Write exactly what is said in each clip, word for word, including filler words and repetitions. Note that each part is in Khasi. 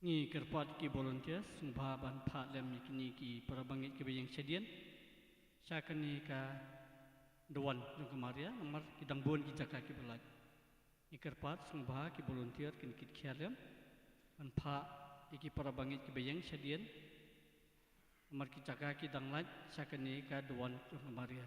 Ngi kyrpad ki volunteer sngewbha ban phah lem ïa kine ki para bangeit kiba ïeng shadien sha kane ka duwan jong ka Maria, namar ki dang bun ki jaka kiba lait. Ngi kyrpad sngewbha ki volunteer kin kit khia lem ban phah ïa ki para bangeit kiba ïeng shadien, namar ki jaka ki dang lait sha kane ka duwan jong ka Maria.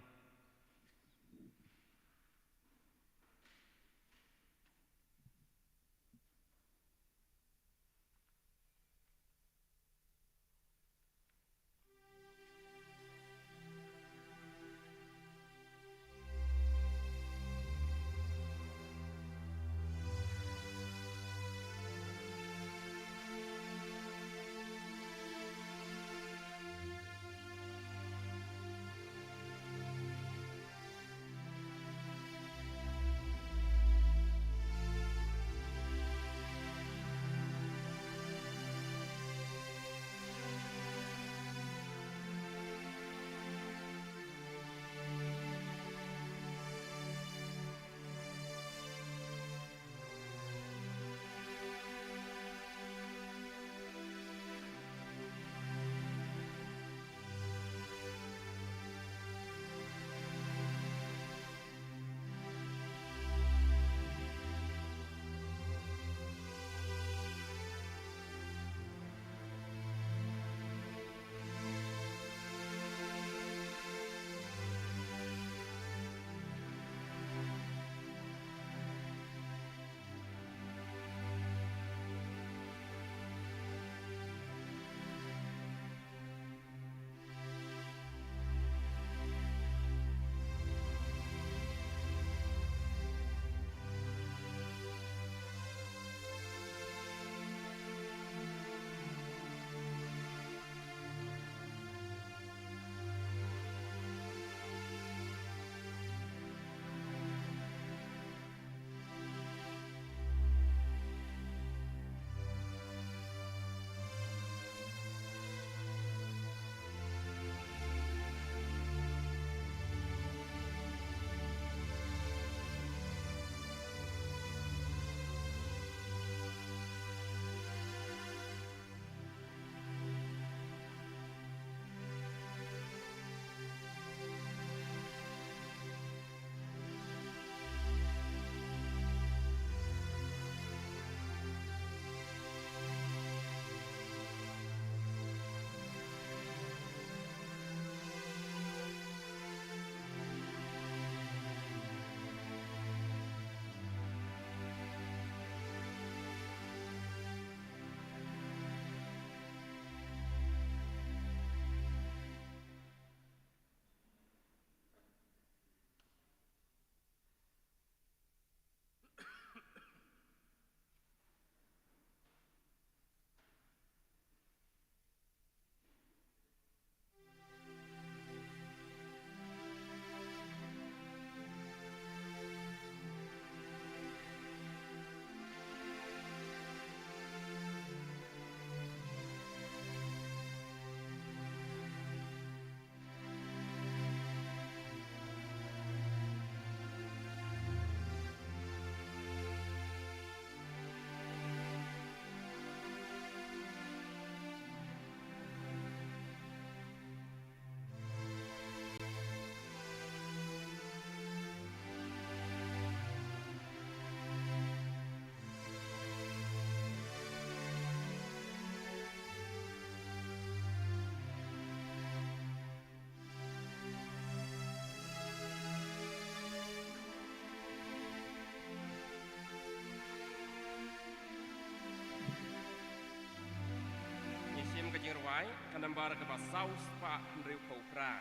Ngi shim ka jingrwai ka nambar kaba saw spah hynriew phew phra,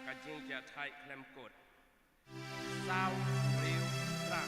ka jingjia thait khlem kut. Saw hynriew phra.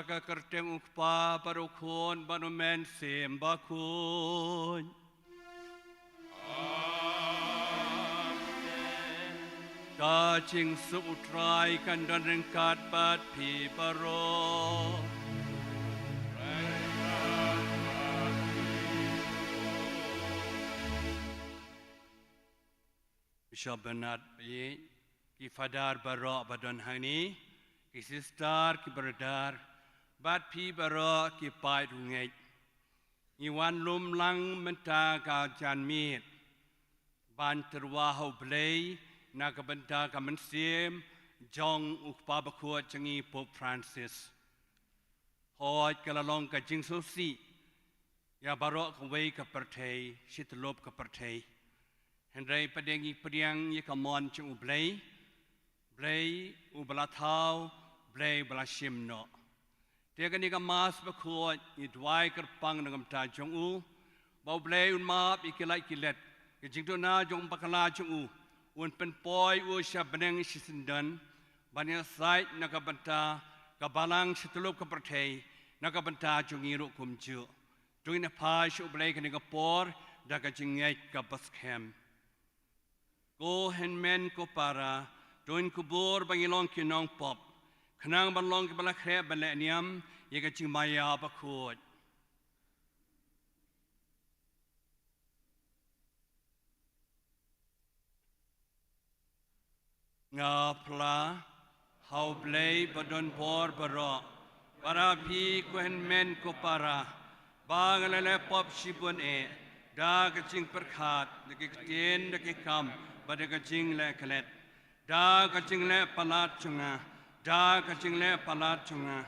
Ka kyrteng U Kpa bad U Khun bad U Mynsiem Bakhuid. Amen. Ka jingsuk U Trai kan don ryngkat bad phi baroh. Bishop Bernard Baieit, ki Father baroh ba don hangne, ki sister, ki brother, bad phi baroh ki paid rangeit. Ngi wan lum lang mynta ka janmiet ban tyrwa ha U Blei na ka bynta ka mynsiem jong U Kpa Bakhuid jong ngi Pope Francis. Hooid, ka la long ka jingsngewsih ïa baroh kawei ka pyrthei, shi tyllup ka pyrthei. Hynrei pat ngi pdiang ïa ka mon jong U Blei, Blei uba la thaw, Blei uba la shim noh. Te kane ka Mass Bakhuid ngi duwai kyrpang na ka bynta jong u, ba U Blei un map ïa ki lait ki let, ki jingduna jong u bakla jong u, un pynpoi u sha bneng shi syndon, ban ïasaid na ka bynta ka balang shi tyllup ka pyrthei, na ka bynta jong ngi ruh kumjuh. To ngin ïa phai sha U Blei kane ka por da ka jingngeit kaba skhem. Ko hynmen ko para, to ngin kubur ba ngi long ki nongpop, khnang ban long kiba la khreh ban leh niam ïa ka jingmaïa bakhuid. Nga phla ha U Blei ba don bor baroh, bad ha phi ko hynmen ko para, ba nga la leh pop shibun eh, da ka jingpyrkhat, da ki ktien, da ki kam, bad da ka jingleh klet. Da ka jingleh palat jong nga, da ka jingleh palat jong nga,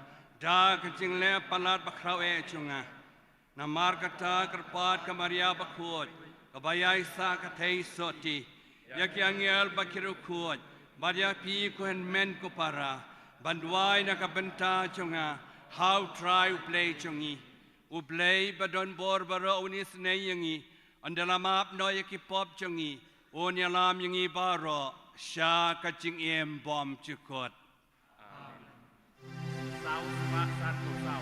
da ka jingleh palat bakhraw eh jong nga. Namar kata kyrpad ka Maria bakhuid, kaba ïaisah ka theisotti ïa ki angel bad ki riewkhuid, bad ïa phi ko hynmen ko para, ban duwai na ka bynta jong nga ha U Trai U Blei jong ngi. U Blei ba don bor baroh un isynei ïa ngi, un da la map noh ïa ki pop jong ngi, un ïalam ïa ngi baroh sha ka jingim bymjukut. Amen. Saw spah san phew saw.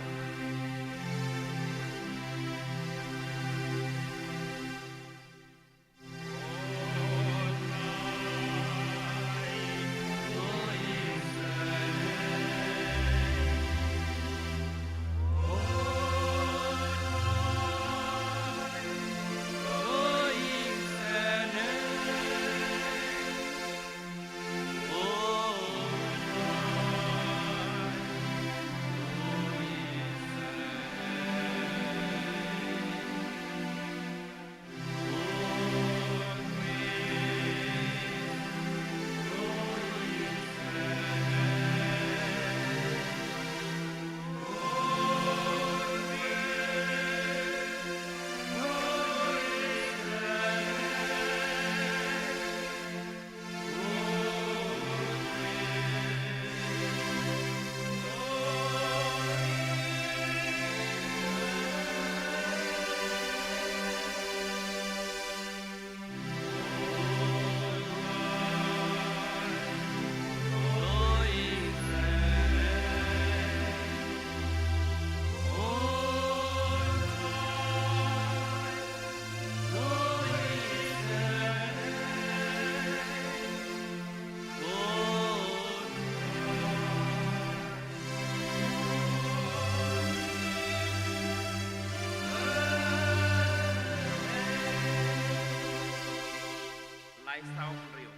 Lai saw hynriew.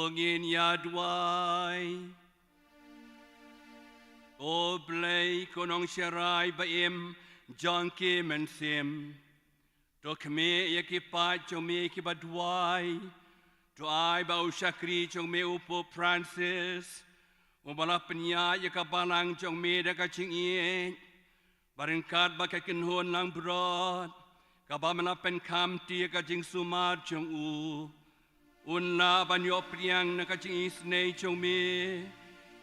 Ngin ïa duwai. Ko Blei, ko Nongsharai ba im jong ki mynsiem, to khmih ïa ki paid jong me kiba duwai. To ai ba u shakri jong me u Pope Francis, uba la pynïaid ïa ka balang jong me da ka jingïeit, ba ryngkat bad ka kynhun langbrot kaba me la pynkham ïa ka jingsumar jong u, un lah ban ïoh pdiang na ka jingisynei jong me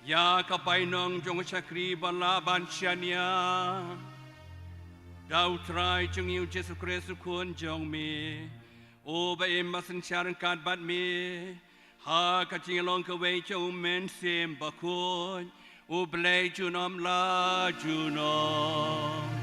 ïa ka bainong jong u shakri ba lah ban shaniah. Da U Trai jong ngi U Jisu Khrist U Khun jong me, uba im bad synshar ryngkat bad me ha ka jinglong kawei jong U Mynsiem Bakhuid, U Blei junom la junom.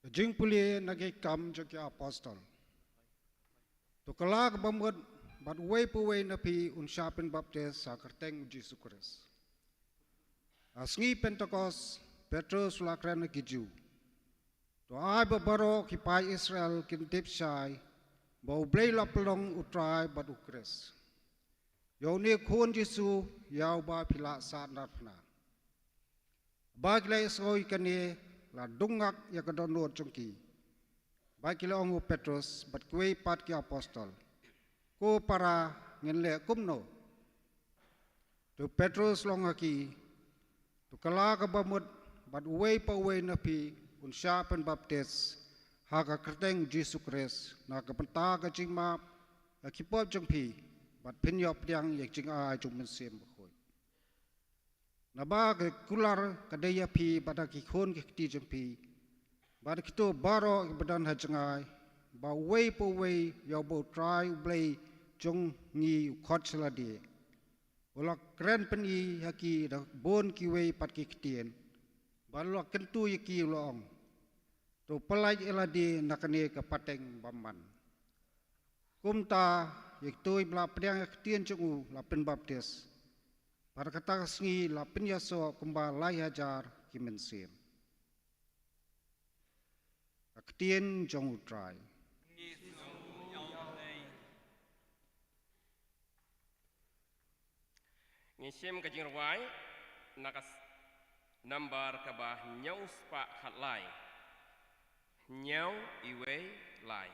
Ka jingpule na ki Kam jong ki Apostol. To kylla ka bamut bad uwei pa uwei na phi un shah pynbaptis ha ka kyrteng U Jisu Khrist. Ha sngi Pentekost, Petrus u la kren ha ki Jiw. To ai ba baroh ki paid Israel kin tip shai ba U Blei la pynlong U Trai bad U Khrist. Ïa une U Khun Jisu, ïa uba phi la sahnarphna. Ba ki la ïohsngew ïa kane, la dungak ïa ka dohnud jong ki. Ba ki la ong ha u Petrus bad kiwei pat ki apostol, "Ko para, ngin leh kumno?" Te u Petrus u ong ha ki, "To kylla ka bamut bad uwei pa uwei na phi un shah pynbaptis ha ka kyrteng U Jisu Khrist na ka bynta ka jingmap ïa ki pop jong phi, bad phin ïoh pdiang ïa ka jingai jong U Mynsiem Bakhuid. Naba ka kular ka dei ïa phi bad ïa ki khun ki kti jong phi, bad ïa kito baroh kiba don ha jngai, ba uwei pa uwei ïa uba U Trai U Blei jong ngi u khot sha lade, u la kren pyni ha ki da bun kiwei pat ki ktien, bad u la kyntu ïa ki u la ong, to pyllait ïa lade na kane ka pateng bymman." Kumta, ïa kito kiba la pdiang ïa ka ktien jong u la pynbaptis. Bad ha kata ka sngi la pynïasoh kumba lai hajar ki mynsiem. Ka ktien jong U Trai. Ngi shim ka jingrwai na ka s-, nambar kaba hynñiew spah khatlai. Hynñiew, iwei, lai.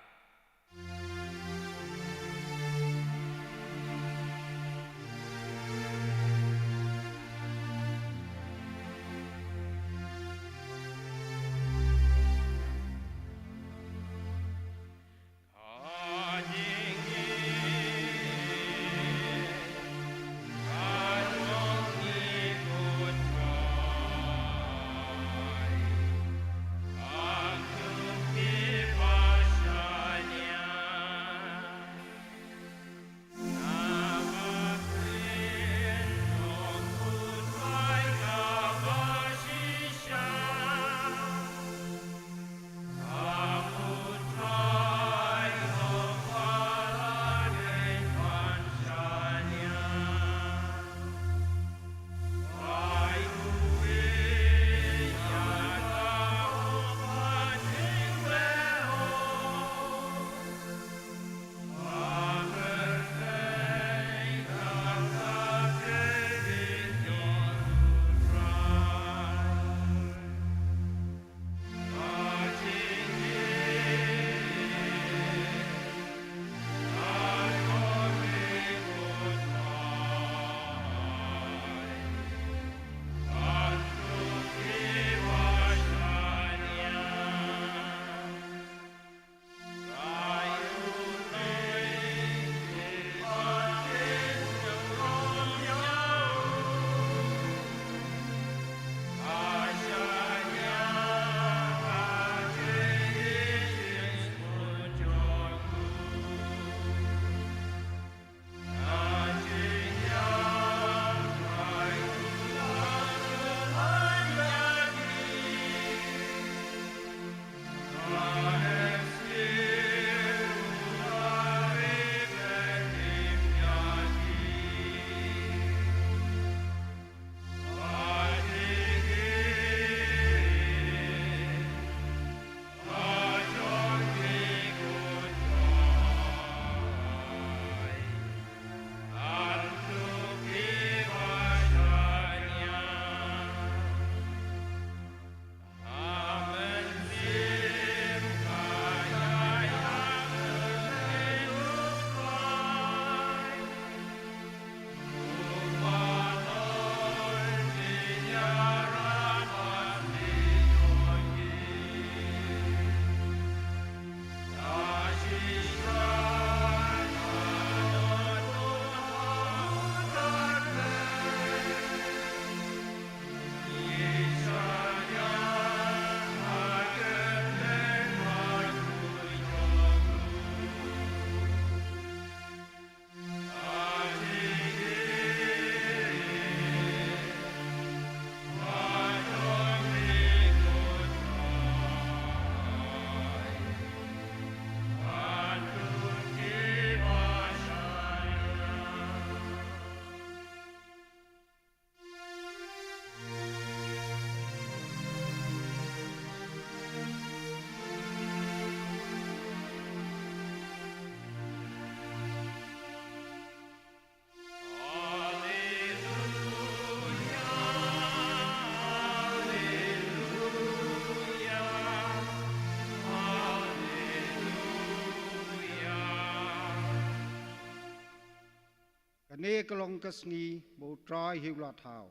Kane ka long ka sngi ba U Trai hi u la thaw.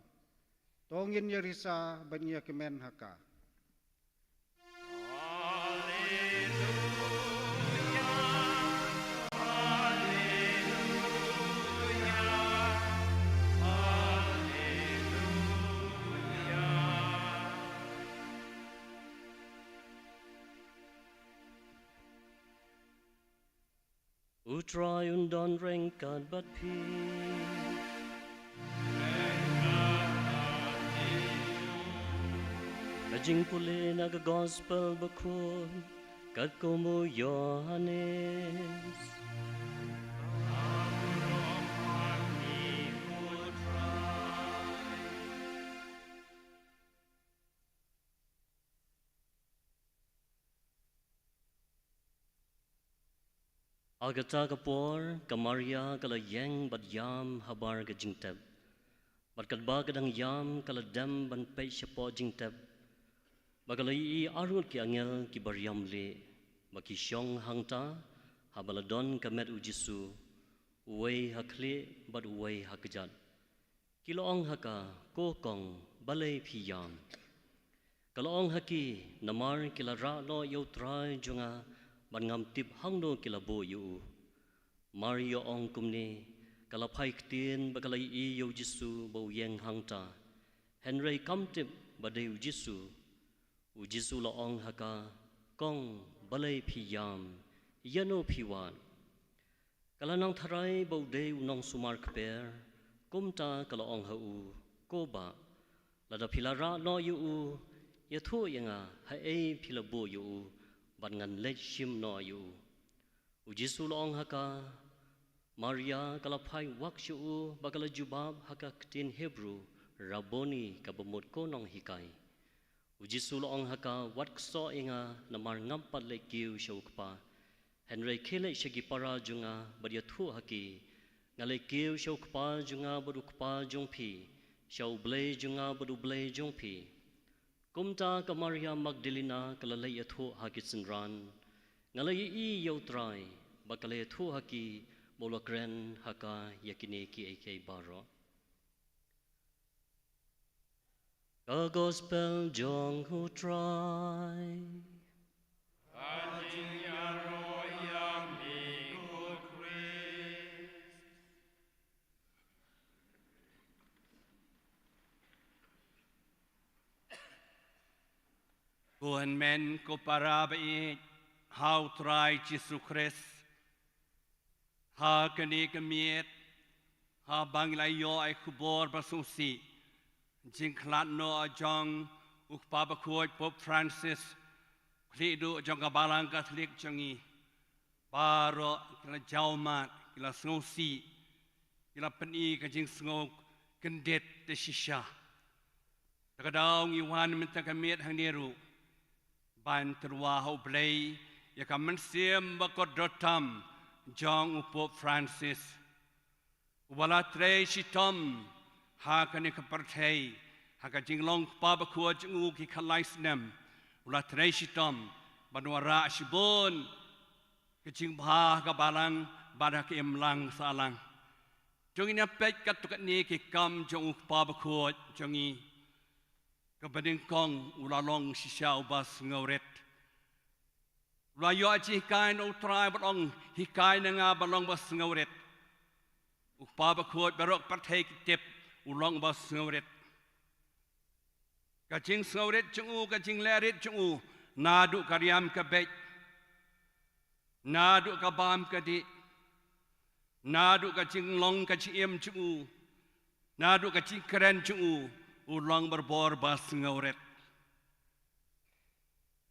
To ngin ïa risa bad ngin ïa kmen ha ka. U Trai un don ryngkat bad phi. Ka jingpule na ka Gospel Bakhuid katkum u Ïohannes. Ha kata ka por, ka Maria ka la ïeng bad ïam habar ka jingtep. Bad katba ka dang ïam ka la dem ban peit shapoh jingtep. Bad ka la ïohi arngut ki angel ki barim lieh, ba ki shong hangta, haba la don ka met U Jisu, uwei ha khlieh bad uwei ha kjat. Ki la ong ha ka, ko kong, balei phi ïam? Ka la ong ha ki, namar ki la rah noh ïa U Trai jong nga, bad ngam tip hangno ki la buh ïa u. Mar ïa ong kumne, ka la phai ktien bad ka la ïohi ïa U Jisu ba u ïeng hangta. Hynrei kam tip ba dei U Jisu. U Jisu la ong ha ka, kong, balei phi ïam? Ïano phi wad? Ka la nang tharai ba u dei u nongsumar kper, kumta ka la ong ha u, ko bah, lada phi la rah noh ïa u, ïathuh ïa nga haei phi la buh ïa u, bad ngan leit shim noh ïa u. U Jisu la ong ha ka, Maria. Ka la phai wak sha u bad ka la jubab ha ka ktien Hebru, Rabboni, kaba mut ko nonghikai. U Jisu la ong ha ka, wat ksoh ïa nga, namar ngam pat leit kiew sha u Kpa. Hynrei khie leit sha ki para jong nga bad ïathuh ha ki, nga leit kiew sha u Kpa jong nga bad u Kpa jong phi, sha U Blei jong nga bad U Blei jong phi. Kumta ka Maria Magdalena ka la leit ïathuh ha ki synran, nga la ïohi ïa U Trai, bad ka la ïathuh ha ki ba u la kren ha ka ïa kine kiei kiei baroh. Ka Gospel jong U Trai. Ka jingïaroh ïa me ko Khrist. Ko hynmen ko para ba ïeit ha U Trai Jisu Khrist. Ha kane ka miet, haba ngi la ïoh ïa ka khubor ba sngewsih, jingkhlad noh jong u Kpa Bakhuid Pope Francis, khlieh duh jong ka Balang Katholik jong ngi, baroh ki la jaw mad, ki la sngewsih, ki la pyni ka jingsngew kyndit te shisha. Da ka daw ngi wan mynta ka miet hangne ruh ban tyrwa ha U Blei ïa ka mynsiem ba kordor tam jong u Pope Francis, uba la trei shitom ha kane ka pyrthei ha ka jinglong kpa bakhuid jong u ki khatlai snem. U la trei shitom ban wanrah shibun ka jingbha ha ka balang bad ha ka imlang sahlang. To ngin ïa peit katto katne ki kam jong u Kpa Bakhuid jong ngi. Kaba nyngkong, u la long shisha uba sngewrit. U la ïoh jinghikai na U Trai bad ong, hikai na nga ban long ba sngewrit. U Kpa Bakhuid baroh ka pyrthei ki tip u long ba sngewrit. Ka jingsngewrit jong u, ka jinglehrit jong u, naduh ka riam ka beit, naduh ka bam ka dih, naduh ka jinglong ka jingim jong u, naduh ka jingkren jong u, u long barabor ba sngewrit.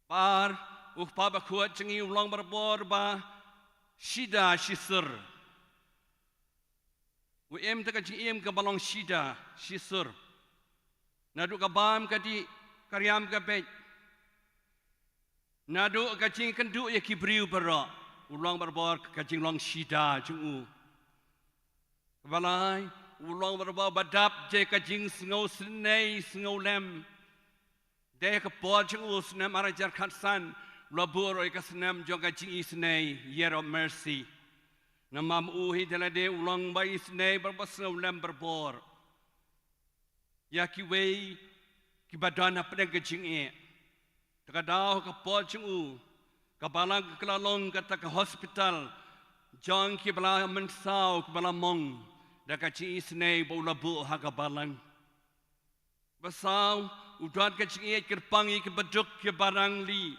Bad u Kpa Bakhuid jong ngi u long barabor ba shida shisur. U im da ka jingim kaba long shida shisur. Naduh ka bam ka dih, ka riam ka beit, naduh ka jingkynduh ïa ki briew baroh, u long barabor ka jinglong shida jong u. Kaba lai, u long barabor ba dap jong ka jingsngew snei sngew lem. Dei ha ka por jong u, snem ar hajar khatsan, u la buh ruh ïa ka snem jong ka jingisnei, Year of Mercy. Namar u hi da lade u long ba isynei barabor, sngewlem barabor ïa kiwei kiba don hapdeng ka jingeh. Te ka dei ha ka por jong u, ka balang ka la long kata ka hospital jong kiba la mynsaw, kiba la mong, da ka jingisynei ba u la buh ha ka balang. Ba saw, u don ka jingïeit kyrpang ïa kiba duk, kiba rangli.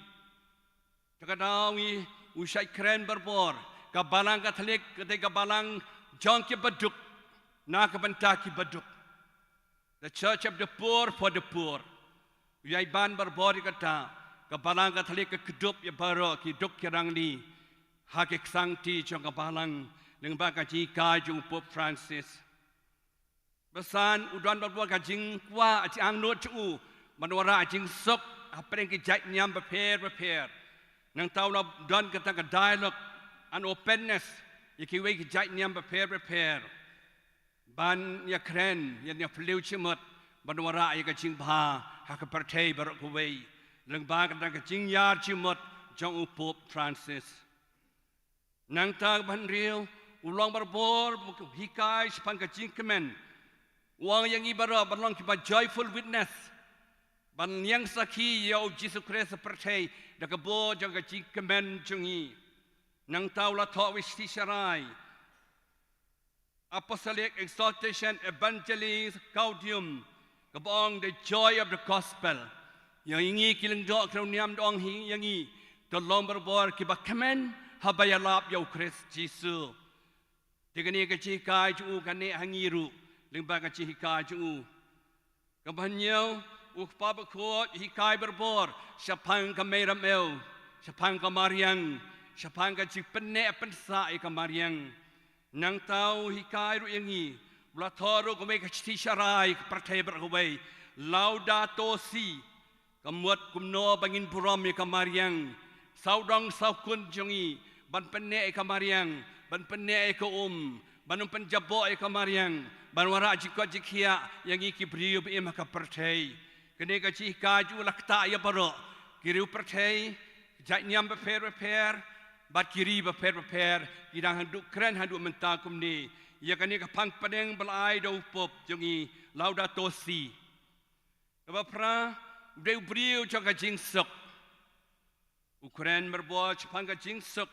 Te ka dei u shait kren barabor, ka balang Katholik ka dei ka balang jong kiba duk, na ka bynta kiba duk. The Church of the Poor, for the poor. U ïai ban barabor ïa kata, ka balang Katholik ka kdup ïa baroh ki duk ki rangli ha ki ksangti jong ka balang, lyngba ka jinghikai jong u Pope Francis. Ba san, u don barabor ka jingkwah, ka jingangnud jong u ban wanrah jingsuk hapdeng ki jait niam bapher bapher. Nangta u la don kata ka dialogue and openness ïa kiwei ki jait niam bapher bapher, ban ïakren, ïa, ïaphylliew jingmut ban wanrah ïa ka jingbha ha ka pyrthei baroh kawei, lyngba kata ka jingïar jingmut jong u Pope Francis. Nangta kaba hynriew, u long barabor ba u hikai shaphang ka jingkmen. U ong ïa ngi baroh ban long kiba joyful witness, ban ïeng sakhi ïa u Jisu Khrist ha pyrthei da ka bor jong ka jingkmen jong ngi. Nangta u la thoh wei shithi sharai, Apostolic Exhortation Evangelii Gaudium, kaba ong the joy of the gospel. Ïa ngi ki lyngdoh ki riewniam, da ong hi ïa ngi, to long barabor kiba kmen haba ïalap ïa u Khrist Jisu. Te kane ka jinghikai jong u ka neh ha ngi ruh, lyngba ka jinghikai jong u. Kaba hynñiew, u Kpa Bakhuid u hikai barabor shaphang ka Mei Ramew, shaphang ka mariang, shaphang ka jingpynneh pynsah ïa ka mariang. Nangta u hikai ruh ïa ngi, u la thoh ruh kawei ka shithi sharai ha ka pyrthei baroh kawei, Laudato Si, ka mut kumno ba ngin burom ïa ka mariang. Sawdong sawkun jong ngi, ban pynneh ïa ka mariang, ban pynneh ïa ka um, ban ym pynjaboh ïa ka mariang, ban wanrah jingkoit jingkhiah ïa ngi ki briew ba im ha ka pyrthei. Kane ka jinghikai jong u la ktah ïa baroh ki riew pyrthei, jait niam bapher bapher, bad ki ri bapher bapher, ki dang haduh kren haduh mynta kumne ïa kane ka phang pdeng ba la ai da u Pope jong ngi, Laudato Si. Kaba phra, u dei u briew jong ka jingsuk. U kren barabor shaphang ka jingsuk.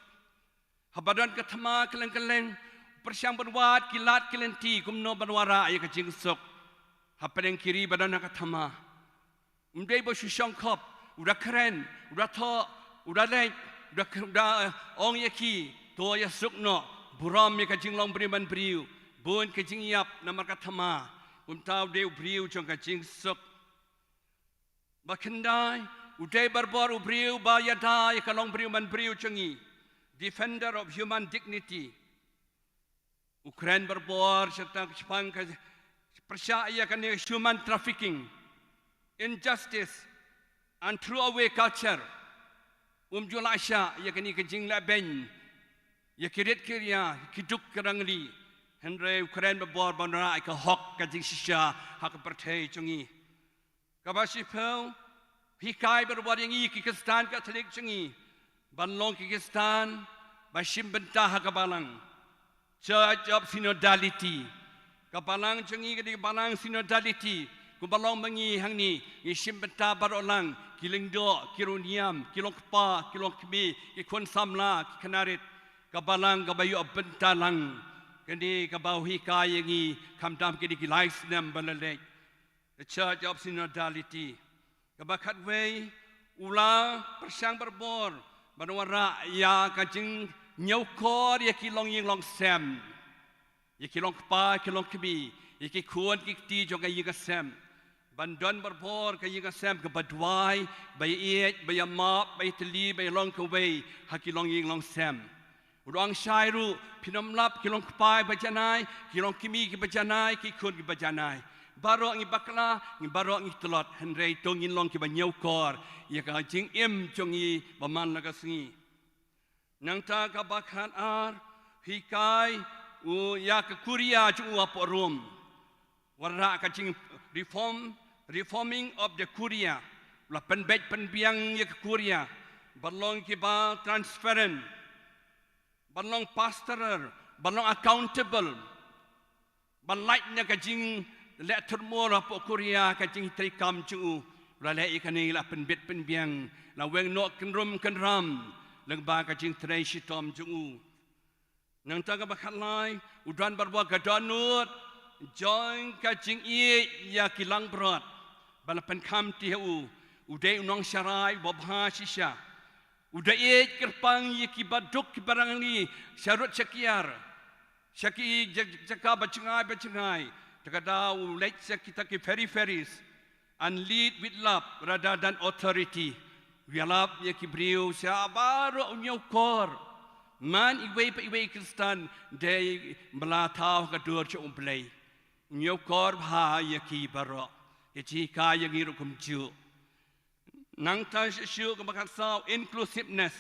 Haba don ka thma kylleng kylleng, u pyrshang ban wad ki lad ki lynti kumno ban wanrah ïa ka jingsuk hapdeng ki ri ba don ha ka thma. Um dei ba shu shongkhop, u da kren, u da thoh, u da leit, u da, u da, eh, ong ïa ki, to ïasuk noh, burom ïa ka jinglong briew man briew, bun ka jingïap namar ka thma. Kumta u dei u briew jong ka jingsuk. Ba khyndai, u dei barabor u briew ba ïada ïa ka long briew man briew jong ngi. Defender of human dignity. U kren barabor shaphang ka, pyrshah ïa kane human trafficking, injustice and throwaway culture. Um ju lah shah ïa kane ka jinglehbeiñ ïa ki rit ki ria, ki duk ki rangli. Hynrei u kren barabor ban wanrah ïa ka hok, ka jingshisha ha ka pyrthei jong ngi. Kaba shiphew, hikai barabor ïa ngi ki Khristan Katholik jong ngi ban long ki Khristan ba shim bynta ha ka balang. Church of Synodality. Ka balang jong ngi ka dei ka balang synodality. Kumba long ma ngi hangne, ngi shim bynta baroh lang, ki lyngdoh, ki riewniam, ki longkpa, ki longkmie, ki khun samla, ki khynnah rit. Ka balang kaba ïoh bynta lang. Kane kaba u hikai ïa ngi khamtam kine ki lai snem ba la leit. The Church of Synodality. Kaba khatwei, u la pyrshang barabor ban wanrah ïa ka jingñiewkor ïa ki longïing longsem, ïa ki longkpa ki longkmie, ïa ki khun ki kti jong ka ïing ka sem. Ban don barabor ka ïing ka sem kaba duwai, ba ïaieit, ba ïamap, ba ïatylli, ba ïalong kawei ha ki longïing longsem. U da ong shai ruh, phin ym lap ki longkpa kiba janai, ki longkmie kiba janai, ki khun kiba janai. Baroh ngi bakla, ngi baroh ngi tlot, hynrei to ngin long kiba ñiewkor ïa ka jingim jong ngi ba man la ka sngi. Nangta kaba khatar, hikai u ïa ka kuria jong u hapoh Rom. Wanrah ka jing reform, reforming of the Curia. La pynbeit pynbiang ïa ka kuria ban long kiba transparent, ban long pastoral, ban long accountable, ban lait na ka jingleh thurmur hapoh Korea, ka jingtrei kam jong u. La leh ïa kane, la pynbit pynbiang, la weng noh kynrum kynram lyngba ka jingtrei shitom jong u. Nangta kaba khatlai, u don barabor ka dohnud jong ka jingïeit ïa ki langbrot ba la pynkham ti ha u. U dei u nongsharai uba bha shisha. U da ïeit kyrpang ïa kiba duk kiba rangli sharud shakiar, sha ki ja-, jaka ba jngai ba jngai. Te kata u leit sha kita ki peripheries and lead with love rather than authority. U ïalap ïa ki briew sha baroh, u ñiewkor. Man iwei pa iwei Khristan dei ba la thaw ha ka dur jong U Blei. U ñiewkor bha ïa ki baroh. Ïa ki ka ïa ngi ruh kumjuh. Nangta shisha kaba khatsaw, inclusiveness.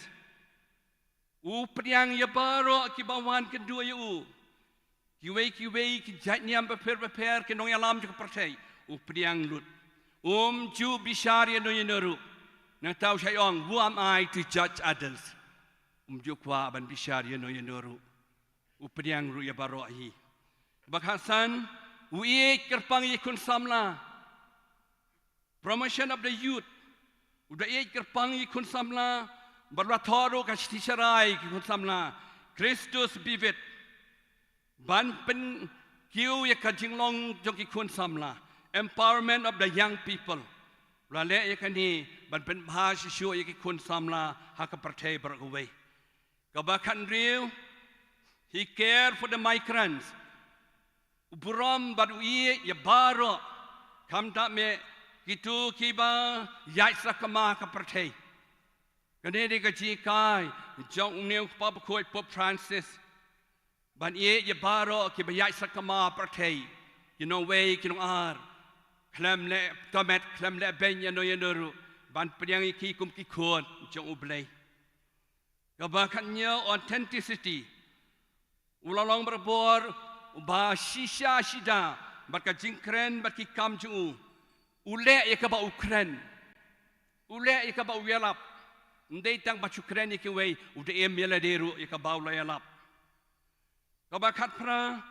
U pdiang ïa baroh kiba wan kynduh ïa u. Kiwei kiwei ki jait niam bapher bapher, ki nongïalam jong ka pyrthei, u pdiang lut. Um ju bishar ïano ïano ruh. Nangta u shait ong, "Who am I to judge others?" Um ju kwah ban bishar ïano ïano ruh. U pdiang ruh ïa baroh hi. Kaba khatsan, u ïeit kyrpang ïa ki khun samla. Promotion of the youth. U da ïeit kyrpang ïa ki khun samla, bad u la thoh ruh ka shithi sharai ïa ki khun samla, Christus Vivit. Ban pynkiew ïa ka jinglong jong ki khun samla, empowerment of the young people. U la leh ïa kane ban pynbha shisha ïa ki khun samla ha ka pyrthei baroh kawei. Kaba khathynriew, he care for the migrants. U burom bad u ïeit ïa baroh, khamtam eh kito kiba ïaid sakma ha ka pyrthei. Kane dei ka jinghikai jong une u kpa bakhuid Pope Francis. Ban ïeit ïa baroh kiba ïaid sakma ha pyrthei, ki nongwei ki nongar, khlem leh tomet, khlem leh beiñ ïano ïano ruh, ban pdiang ïa ki kum ki khun jong U Blei. Kaba khathynñiew, authenticity. U la long barabor uba shisha shida bad ka jingkren bad ki kam jong u. U leh ïa kaba u kren. U leh ïa kaba u ïalap. Ym dei tang ba shu kren ïa kiwei, u da im ïa lade ruh ïa kaba u la ïalap. Kaba khatphra,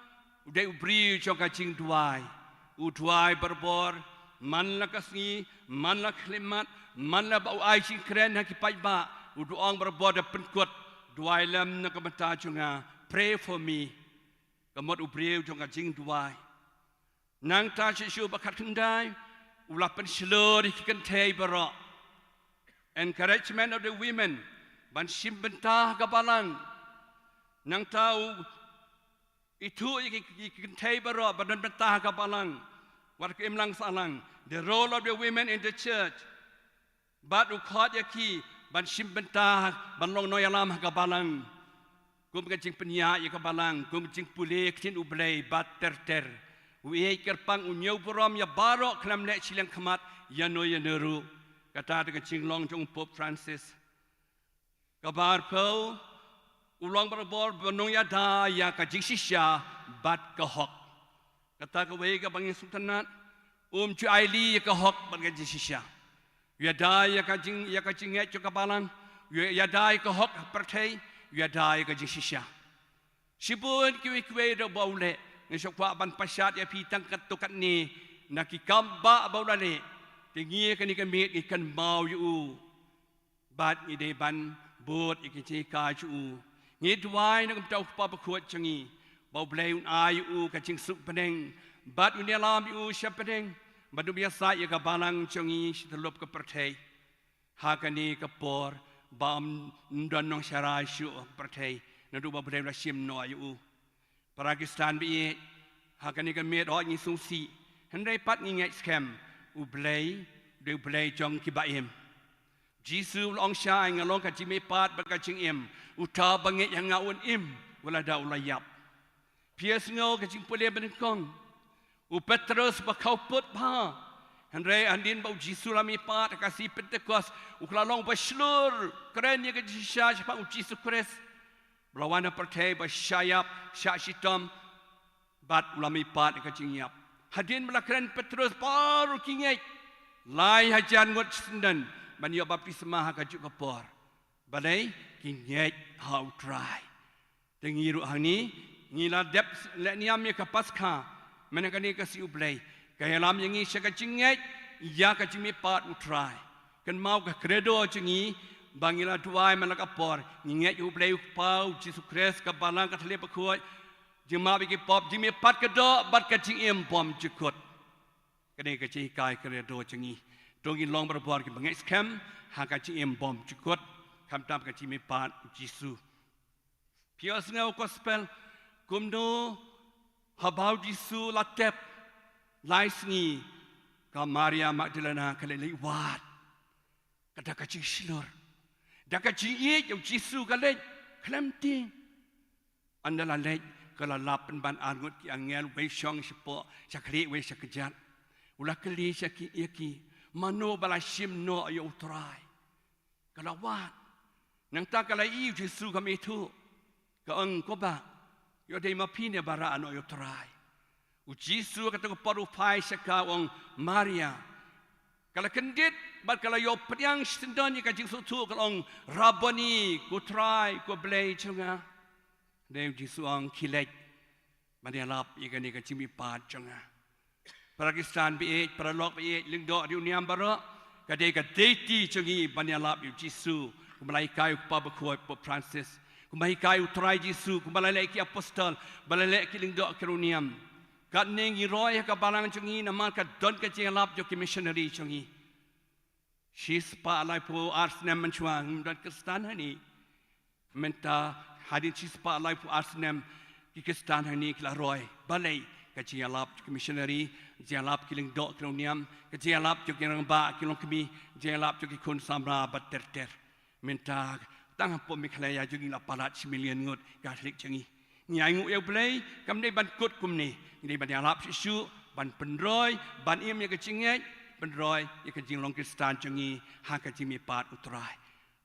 u dei u briew jong ka jingduwai. U duwai barabor, man la ka sngi, man la ka khyllipmat, man la ba u ai jingkren ha ki paidbah, u da ong barabor da pynkut, "Duwai lem na ka bynta jong nga, pray for me." Ka mut u briew jong ka jingduwai. Nangta shisha ba khatkhyndai, u la pynshlur ïa ki kynthei baroh. Encouragement of the women, ban shim bynta ha ka balang. Nangta u ithuh ïa ki, ki, ki kynthei baroh ban don bynta ha ka balang. Wat ka imlang sahlang. The role of the women in the church. Bad u khot ïa ki ban shim bynta, ban long nongïalam ha ka balang. Kum ka jingpynïaid ïa ka balang, kum ka jingpule ktien U Blei bad ter ter. U ïeit kyrpang, u ñiew burom ïa baroh khlem leh shiliang khmat ïano ïano ruh. Kata dei ka jinglong jong u Pope Francis. Kaba arphew, u long barabor ba nongïada ïa ka jingshisha bad ka hok. Kata kawei kaba ngi sngewtynnat, um ju ailad ïa ka hok bad ka jingshisha. U ïada ïa ka jing, ïa ka jingngeit jong ka balang, u ïada ïa ka hok ha pyrthei, u ïada ïa ka jingshisha. Shibun kiwei kiwei ruh ba u leh, nga sngewkwah ban pashat ïa phi tang katto katne na ki kam ba, ba u la leh. Te ngi ha kane ka miet ngi kynmaw ïa u. Bad ngi dei ban bud ïa ki jinghikai jong u. Ngi duwai na ka bynta u Kpa Bakhuid jong ngi, ba U Blei un ai ïa u ka jingsuk bneng, bad un ïalam ïa u sha bneng, bad un ïasaid ïa ka balang jong ngi sha tyllup ka pyrthei. Ha kane ka por ba ym don nongsharai shuh ha ka pyrthei, naduh ba U Blei u la shim noh ïa u. Para Khristan ba ïeit, ha kane ka miet hooid ngi sngewsih, hynrei pat ngi ngeit skhem, U Blei u dei U Blei jong kiba im. Jisu u la ong shai, "Nga long ka jingmihpat bad ka jingim. Uta uba ngeit ha nga un im wat lada u la ïap." Phi ïohsngew ka jingpule banyngkong. U Petros ba khawpud bha. Hynrei hadien ba u Jisu u la mihpat ha ka sngi Pentekost, u la long ba shlur kren ïa ka jingshisha shaphang u Jisu Khrist. Ba la wan ha pyrthei ba shah ïap, shah shitom, bad u la mihpat ha ka jingïap. Hadien ba la kren Petros, baroh ki ngeit. Lai hajar ngut shisyndon ban ïoh baptisma ha kajuh ka por. Balei? Ki ngeit ha U Trai. Te ngi ruh hangne, Ngi la dep leh niam ïa ka Paskha, mynta kane ka sngi U Blei ka ïalam ïa ngi sha ka jingngeit ïa ka jingmihpat U Trai. Kynmaw ka credo jong ngi ba ngi la duwai man la ka por, ngi ngeit U Blei U Kpa, U Jisu Khrist, ka Balang, ka Thylliej Bakhuid, jingmap ïa ki pop, jingmihpat ka doh bad ka jingim bymjukut. Kane ka jinghikai credo jong ngi. To ngin long barabor ki bangeit skhem ha ka jingim bymjukut, khamtam ka jingmihpat U Jisu. Phi ïohsngew gospel kumno, haba U Jisu la tep lai sngi, ka Maria Magdalena ka leit leit wad. Ka da ka jingshlur, da ka jingïeit ïa U Jisu ka leit khlem tieng. Ynda la leit ka la lap pynban arngut ki angel, wei shong shapoh sha khlieh, wei sha kjat. U la kylli sha ki, ïa ki, mano ba la shim noh ïa U Trai. Ka la wad. Nangta ka la ïohi U Jisu kam ithuh. Ka ong, ko Bah, ïoh dei ma phi ne ba rah noh ïa U Trai. U Jisu ha kato ka por u phai sha ka, u ong, Maria. Ka la kyndit bad ka la ïoh pdiang shi syndon ïa ka jingsngewthuh, ka la ong, Rabboni, ko Trai, ko Blei jong nga. Dei U Jisu u ong, khie leit ban ïalap ïa kane ka jingmihpat jong nga. Para Khristan ba ïeit, para lok ba ïeit, lyngdoh riewniam baroh, ka dei ka duty jong ngi ban ïalap ïa U Jisu, kumba la hikai U Kpa Bakhuid Pope Francis, kumba hikai U Trai Jisu, kumba la leh ki apostol, ba la leh ki lyngdoh ki riewniam. Katne ngi roi ha ka balang jong ngi namar ka don ka jingïalap jong ki missionary jong ngi. Shispah laiphew ar snem mynshuwa ngim don Khristan hangne. Mynta hadien shispah laiphew ar snem ki Khristan hangne ki la roi. Balei? Ka jingïalap ki missionary, jingïalap ki lyngdoh ki riewniam, ka jingïalap jong ki rangbah ki longkmie, jingïalap jong ki khun samla bad ter ter. Mynta tang hapoh Meghalaya jong ngi la palat shi million ngut Katholik jong ngi. Ngi ainguh ïa U Blei, kam dei ban kut kumne. Ngi dei ban ïalap shuh shuh, ban pynroi, ban im ïa ka jingngeit, pynroi ïa ka jinglong Khristan jong ngi ha ka jingmihpat U Trai.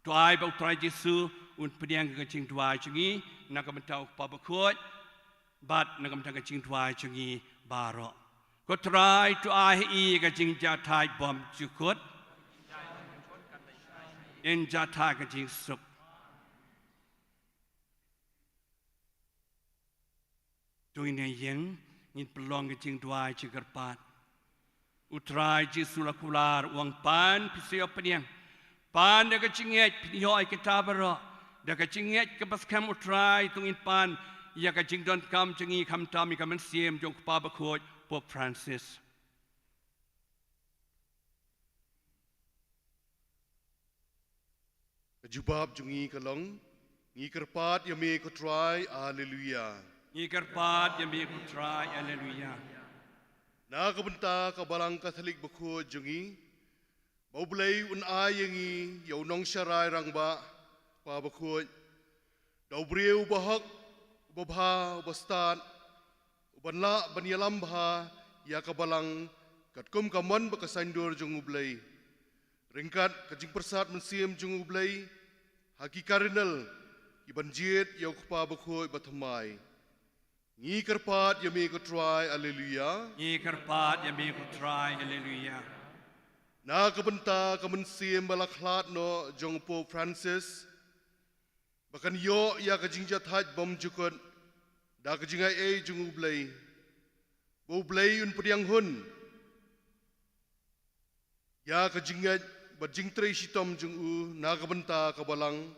To ai ba U Trai Jisu un pdiang ka jingduwai jong ngi na ka bynta U Kpa Bakhuid bad na ka bynta ka jingduwai jong ngi baroh. Ko Trai, to ai ha i ka jingjahthait bymjukut, in jahthait ka jingsuk. To ngin ïeng, ngin pynlong ka jingduwai jingkyrpad. U Trai Jisu la kular, u ong, pan phi sa ïoh pdiang. Pan da ka jingngeit phin ïoh ïa kita baroh. Da ka jingngeit kaba skhem, U Trai, to ngin pan ïa ka jingdonkam jong ngi, khamtam ïa ka mynsiem jong U Kpa Bakhuid Pope Francis. Ka jubab jong ngi ka long, ngi kyrpad ïa me ko Trai, alleluia. Ngi kyrpad ïa me ko Trai, alleluia. Na ka bynta ka Balang Katholik Bakhuid jong ngi, ba U Blei un ai ïa ngi ïa u nongsharai rangbah, Kpa Bakhuid, da u briew uba hok, uba bha, uba stad, uban lah ban ïalam bha ïa ka balang katkum ka mon bad ka saiñdur jong U Blei. Ryngkat ka jingpyrsad mynsiem jong U Blei ha ki Cardinal, kiban jied ïa u Kpa Bakhuid bathymmai. Ngi kyrpad ïa me ko Trai, alleluia. Ngi kyrpad ïa me ko Trai, alleluia. Na ka bynta ka mynsiem ba la khlad noh jong u Pope Francis, ba kan ïoh ïa ka jingjahthait bymjukut da ka jingaiei jong U Blei, ba U Blei un pdiang hun ïa ka jingngeit bad jingtrei shitom jong u na ka bynta ka balang,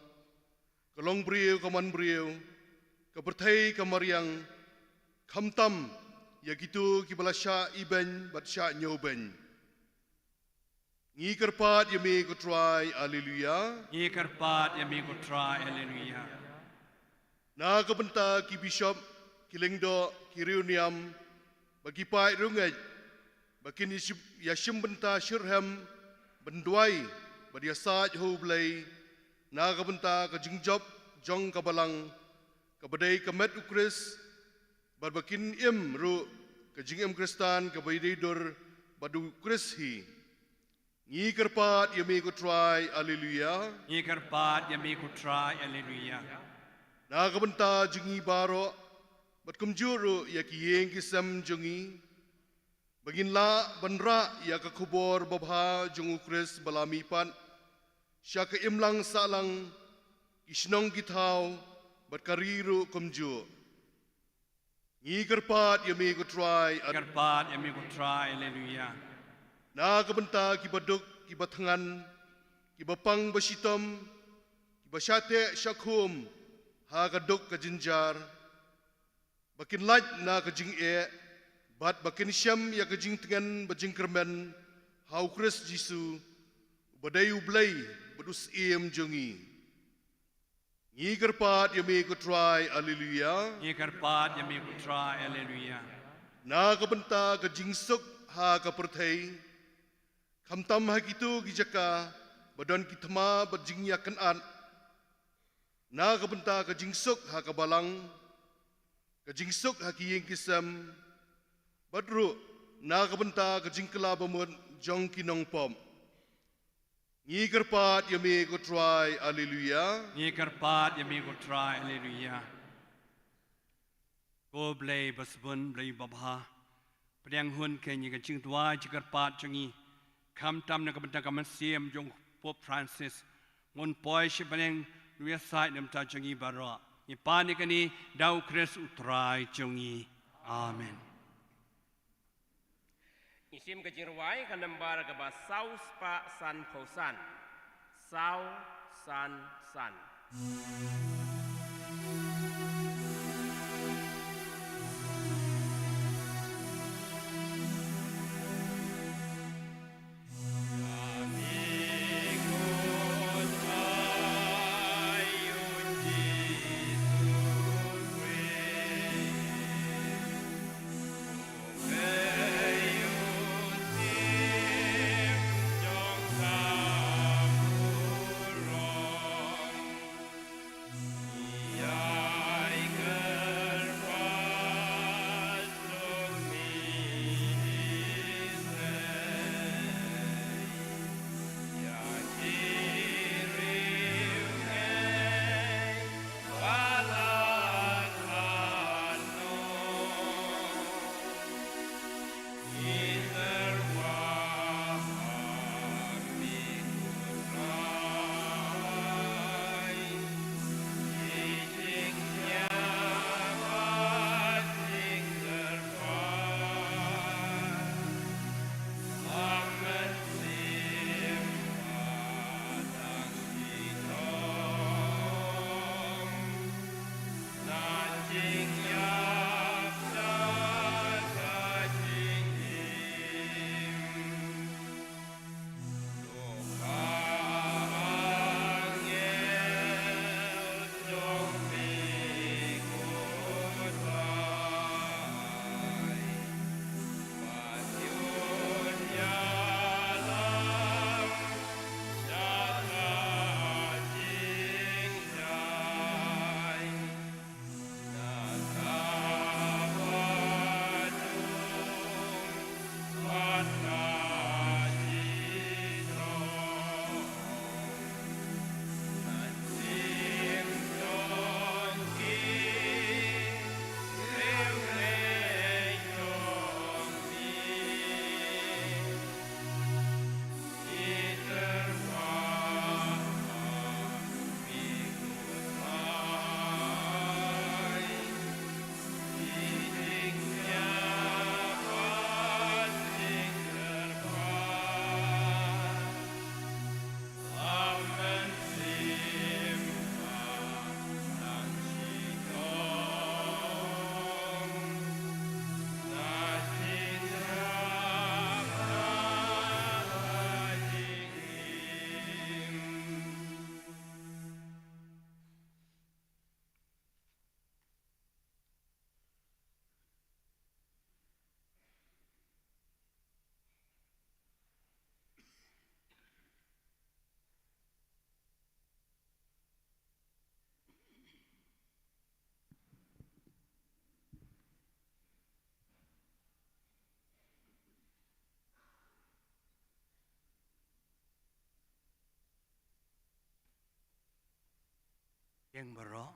ka longbriew ka manbriew, ka pyrthei ka mariang, khamtam ïa kito kiba la shah ibeiñ bad shah ñiewbeiñ. Ngi kyrpad ïa me ko Trai, alleluia. Ngi kyrpad ïa me ko Trai, alleluia. Na ka bynta ki bishop, ki lyngdoh, ki riewniam, bad ki paid riewngeit, ba kin ïa shim, ïa shim bynta shitrhem, ban duwai bad ïasaid ha U Blei na ka bynta ka jingjop jong ka balang, kaba dei ka met U Khrist, bad ba kin im ruh ka jingim Khristan kaba ïadei dur bad U Khrist hi. Ngi kyrpad ïa me ko Trai, alleluia. Ngi kyrpad ïa me ko Trai, alleluia. Na ka bynta jong ngi baroh, bad kumjuh ruh ïa ki ïing ki sem jong ngi, ba ngin lah ban rah ïa ka khubor babha jong U Khrist ba la mihpat sha ka imlang sahlang, ki shnong ki thaw, bad ka ri ruh kumjuh. Ngi kyrpad ïa me ko Trai. Kyrpad ïa me ko Trai. Haleluya. Na ka bynta kiba duk, kiba thngan, kiba pang ba shitom, kiba shah teh shah khum ha ka duk ka jynjar, ba kin lait na ka jingeh, bad ba kin shem ïa ka jingtngen bad jingkyrmen ha u Khrist Jisu, uba dei u Blei bad u Syiem jong ngi. Ngi kyrpad ïa me ko Trai. Haleluya. Ngi kyrpad ïa me ko Trai. Haleluya. Na ka bynta ka jingsuk ha ka pyrthei, khamtam ha kito ki jaka ba don ki thma bad jingïakynad, na ka bynta ka jingsuk ha ka balang, ka jingsuk ha ki ïing ki sem, bad ruh na ka bynta ka jingkylla bamut jong ki nongpop, ngi kyrpad ïa me ko Trai. Haleluya. Ngi kyrpad ïa me ko Trai. Haleluya. Ko Blei basbun, Blei babha, pdiang hun kein ïa ka jingduwai jingkyrpad jong ngi, khamtam na ka bynta ka mynsiem jong u Pope Francis. Ngan poi sha bneng, ngan ïasaid na ka bynta jong ngi baroh. Ngi pan ïa kane da u Khrist u Trai jong ngi. Amen. Ngi sim ka jingrwai ka nambar kaba saw spah sanphew san. Saw san san. Ïeng baroh.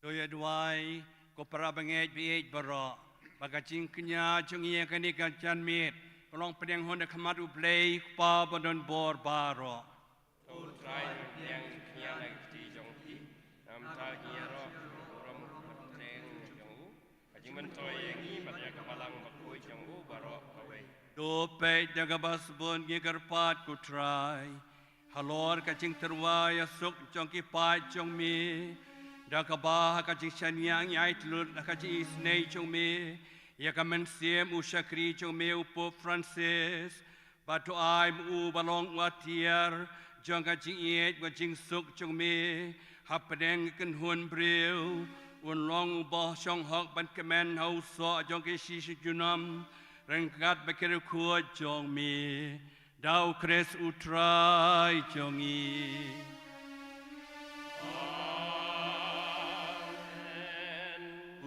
To ïa duwai, ko para bangeit baieit baroh. Ba ka jingkñia jong ngi ïa kane ka janmiet ka long pdeng hun ha khmat U Blei Kpa badonbor baroh. To Trai, pdiang jingkñia na ka kti jong phi, namar ka jingïaroh ka burom ka kyrteng jong u, ka jingmyntoi ïa ngi bad ïa ka balang bakhuid jong u baroh kawei. To peit da kaba sbun ngi kyrpad ko Trai halor ka jingtyrwa ïasuk jong ki paid jong me, da kaba ha ka jingshaniah ngi aiti lut ha ka jingisynei jong me ïa ka mynsiem u shakri jong me u Pope Francis, bad to ai ma u ba long u atiar jong ka jingïeit bad jingsuk jong me. Hapdeng ki kynhun briew un long u ba shong hok ban kmen ha u soh jong ki shisha junom ryngkat bad ki riewkhuid jong me. Da U Khrist U Trai jong ngi. Amen.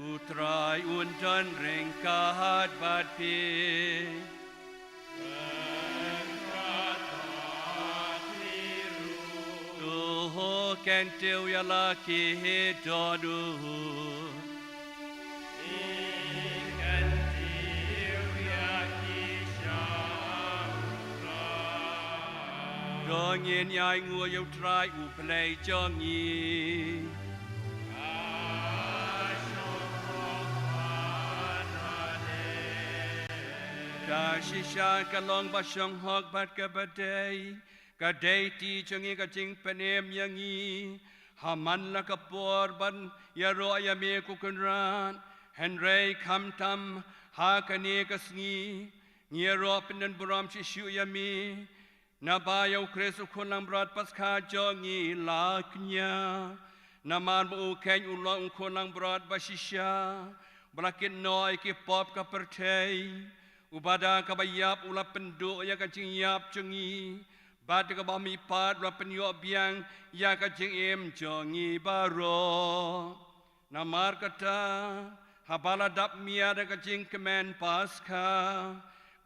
U Trai un don ryngkat bad phi. Ryngkat bad phi ruh. To kyntiew ïa la ki dohnud. To ngin ïainguh ïa U Trai U Blei jong ngi. Ka shisha ka long ba shong hok bad kaba dei. Ka dei kti jong ngi ka jingpynim ïa ngi ha man la ka por ban ïaroh ïa me ko Kynrad. Hynrei khamtam ha kane ka sngi ngi ïaroh pyndonburom shisha ïa me naba ïa U Khrist U Khun Langbrot Paskha jong ngi la kñia. Namar ba u khein u long U Khun Langbrot ba shisha ba la kit noh ïa ki pop ka pyrthei. Uba da kaba ïap u la pynduh ïa ka jingïap jong ngi, bad da kaba mihpat u la pynïoh biang ïa ka jingim jong ngi baroh. Namar kata, haba la dap miet da ka jingkmen Paskha,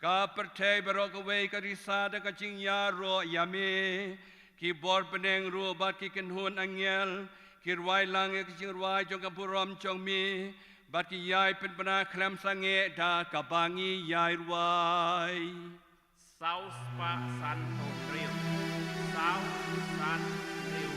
ka pyrthei baroh kawei ka risa da ka jingïaroh ïa me. Ki bor bneng ruh bad ki kynhun angel ki rwai lang ïa ka jingrwai jong ka burom jong me, bad ki ïai pynbna khlem sangeh da kaba ngi ïai rwai. Saw spah san phew hynriew. Saw san hynriew.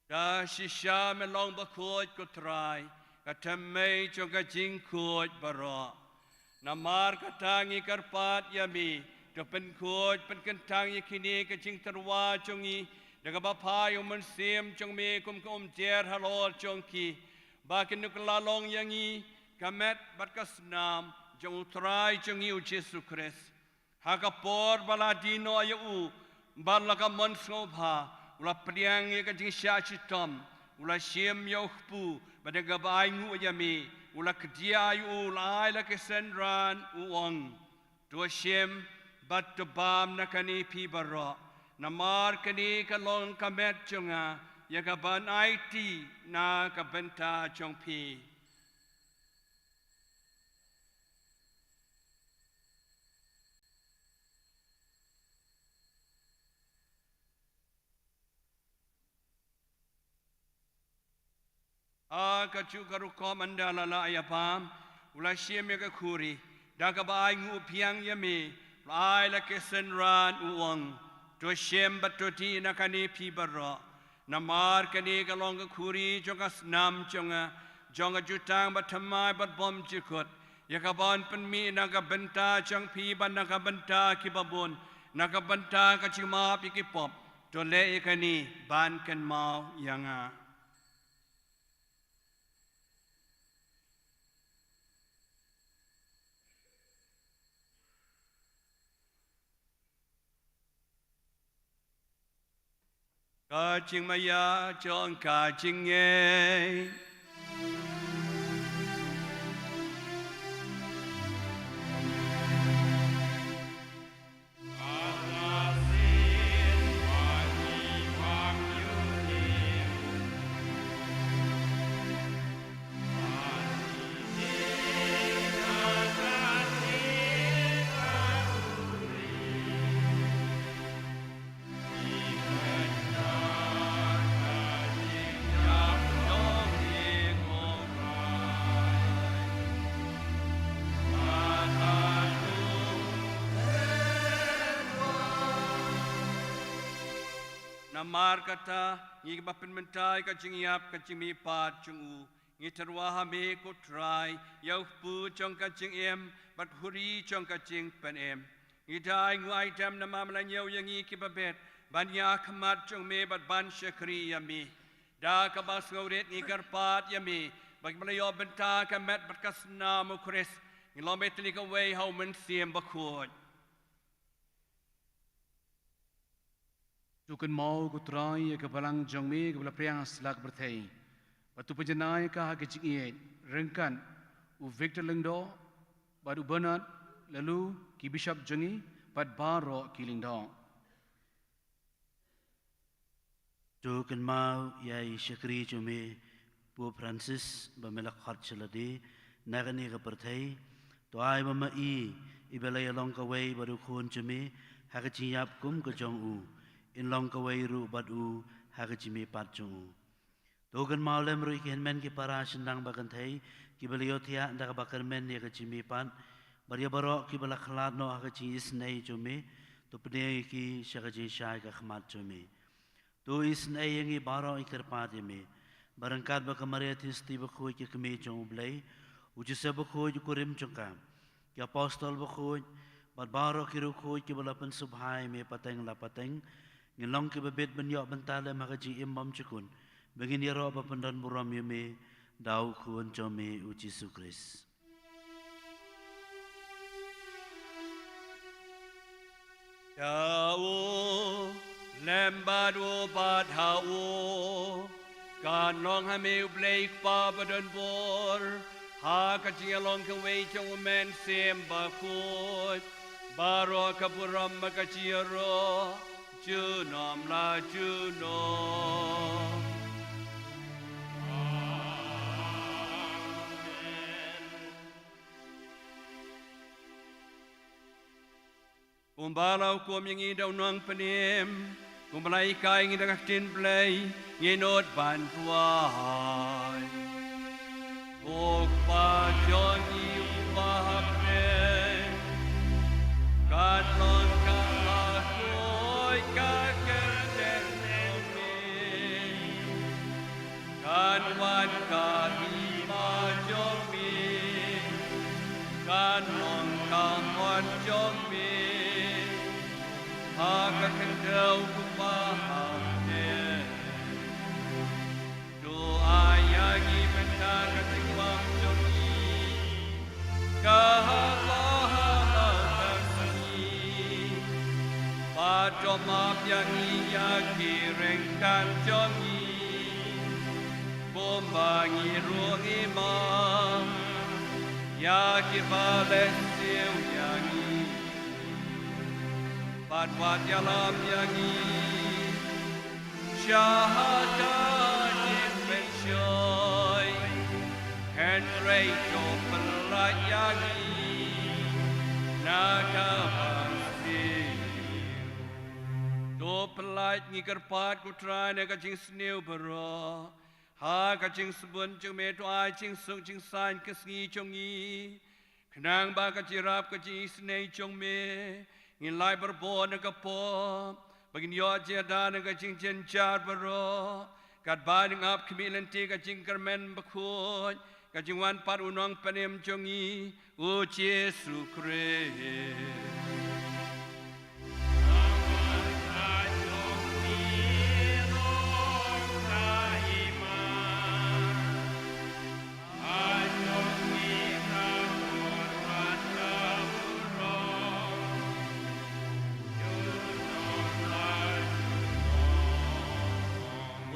Da shisha me long bakhuid ko Trai, ka thymmei jong ka jingkhuid baroh. Namar kata ngi kyrpad ïa me, to pynkhuid pynkyntang ïa kine ka jingtyrwa jong ngi da kaba phai ïa u Mynsiem jong me kum ka umjer halor jong ki, ba kin kylla long ïa ngi ka met bad ka snam jong U Trai jong ngi U Jisu Khrist. Ha ka por ba la die noh ïa u bad la ka mon sngewbha, u la pdiang ïa ka jingshah shitom, u la shim ïa u kpu, bad ïa kaba ainguh ïa me, u la kdiah ïa u, u la ai la ka synran, u ong: To shim bad to bam na kane phi baroh, namar kane ka long ka met jong nga, ïa kaban aiti na ka bynta jong phi. Ha kajuh ka rukom ynda la lah ïa bam, u la shim ïa ka khuri, da kaba ainguh biang ïa me, u la ai la ka synran, u ong: To shim bad to dih na kane phi baroh, namar kane ka long ka khuri jong ka snam jong nga, jong ka jutang bathymmai bad bymjukut, ïa kaban pynmih na ka bynta jong phi bad na ka bynta ki babun, na ka bynta ka jingmap ïa ki pop. To leh ïa kane ban kynmaw ïa nga. Ka jingmaïa jong ka jingngeit. Namar kata, ngi kiba pynmynta ïa ka jingïap ka jingmihpat jong u, ngi tyrwa ha me ko Trai, ïa u kpu jong ka jingim bad khuri jong ka jingpynim. Ngi da ainguh aidem namar me la ñiew ïa ngi kiba bit ban ïakhmat jong me bad ban shakri ïa me. Da kaba sngewrit ngi kyrpad ïa me ba kiba la ïoh bynta ka met bad ka snam U Khrist, ngin long beit tylli kawei ha U Mynsiem Bakhuid. To kynmaw ko Trai ïa ka balang jong me kaba la pdiang ha slap pyrthei, bad to pynjanai ïa ka ha ka jingïeit ryngkat u Victor Lyngdoh bad u Bernard Laloo, ki bishop jong ngi bad baroh ki lyngdoh. To kynmaw ïa i shakri jong me Pope Francis ba me la khot sha lade na kane ka pyrthei. To ai ba ma i, iba la ïalong kawei bad u Khun jong me ha ka jingïap kum ka jong u, in long kawei ruh bad u ha ka jingmihpat jong u. To kynmaw lem ruh ïa ki hynmen ki para shynrang ba kynthei kiba la ïohthiah da kaba kyrmen ïa ka jingmihpat, bad ïa baroh kiba la khlad noh ha ka jingisynei jong me. To pdiang ïa ki sha ka jingshai ka khmat jong me. To isynei ïa ngi baroh, ngi kyrpad ïa me ba ryngkat bad ka Maria Theisotti bakhuid, ka Kmie jong U Blei, u Joseph bakhuid u kurim jong ka, ki apostol bakhuid bad baroh ki riewkhuid kiba la pynsngewbha ïa me pateng la pateng, ngin long kiba bit ban ïoh bynta lem ha ka jingim bymjukut, ba ngin ïaroh ban pyndonburom ïa me da u Khun jong me U Jisu Khrist. Ïa u, lem bad u bad ha u, kan long ha me U Blei Kpa badonbor, ha ka jingïalong kawei jong U Mynsiem Bakhuid, baroh ka burom bad ka jingïaroh junom la junom. Amen. Kumba la hukum ïa ngi da u Nongpynim, kumba la hikai ïa ngi da ka ktien Blei, ngin nud ban duwai. Ko Kpa jong ngi uba ha bneng, kan long ka la khuid ka kyrteng jong me. Kan wan ka hima jong me, kan long ka mon jong me, ha ka khyndew kumba ha bneng. To ai ïa ngi mynta ka jingwan jong ngi, Bad to map ïa ngi ïa ki ryngkat jong ngi, kumba ngi ruh ngi map ïa kiba leh siew ïa ngi. Bad wat ïalam ïa ngi sha ka jingpynshoi, hynrei to pyllait ïa ngi na kaba sniew. To pyllait, ngi kyrpad ko Trai, na ka jingsniew baroh. Ha ka jingsbun jong me to ai jingsuk jingsaiñ ka sngi jong ngi, khnang ba ka jingïarap ka jingisynei jong me ngin lait barabor na ka pop, ba ngin ïoh jingïada na ka jingjynjar baroh, katba ngin ap khmih lynti ka jingkyrmen bakhuid ka jingwan pat u Nongpynim jong ngi, u Jisu Khrist.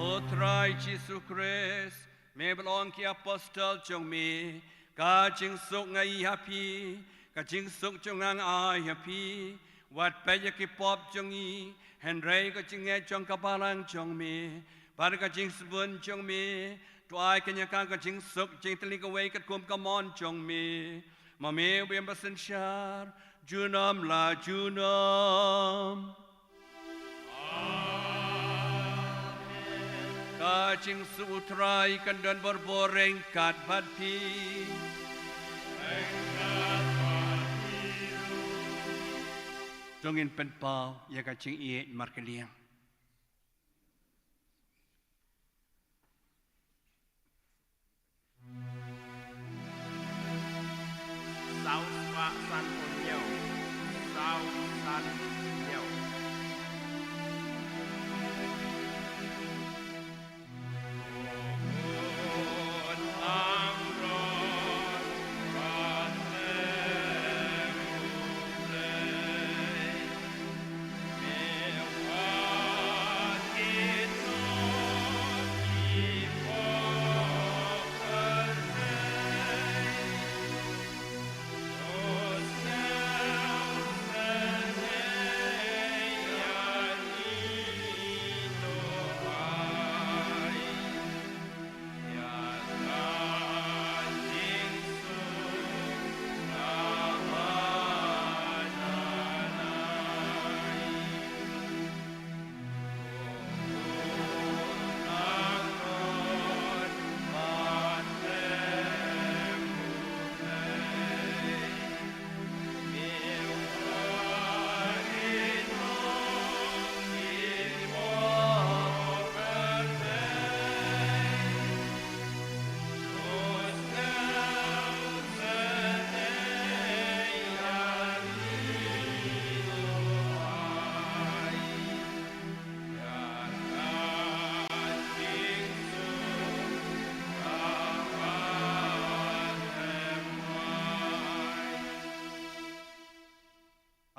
O Trai Jisu Khrist, me ba la ong ki apostol jong me, ka jingsuk nga ai ha phi, ka jingsuk jong nga nga ai ha phi. Wat peit ïa ki pop jong ngi, hynrei ka jingngeit jong ka balang jong me bad ka jingsbun jong me, to ai kane ka, ka jingsuk jingtylli kawei katkum ka mon jong me. Ma me u ba ïeng ba synshar junom la junom. Ka jingsuk u Trai kan don barabor ryngkat bad phi. To ngin pynpaw ïa ka jingïeit markylliang. Saw spah sanphew hynñiew. Saw sanphew hynñiew.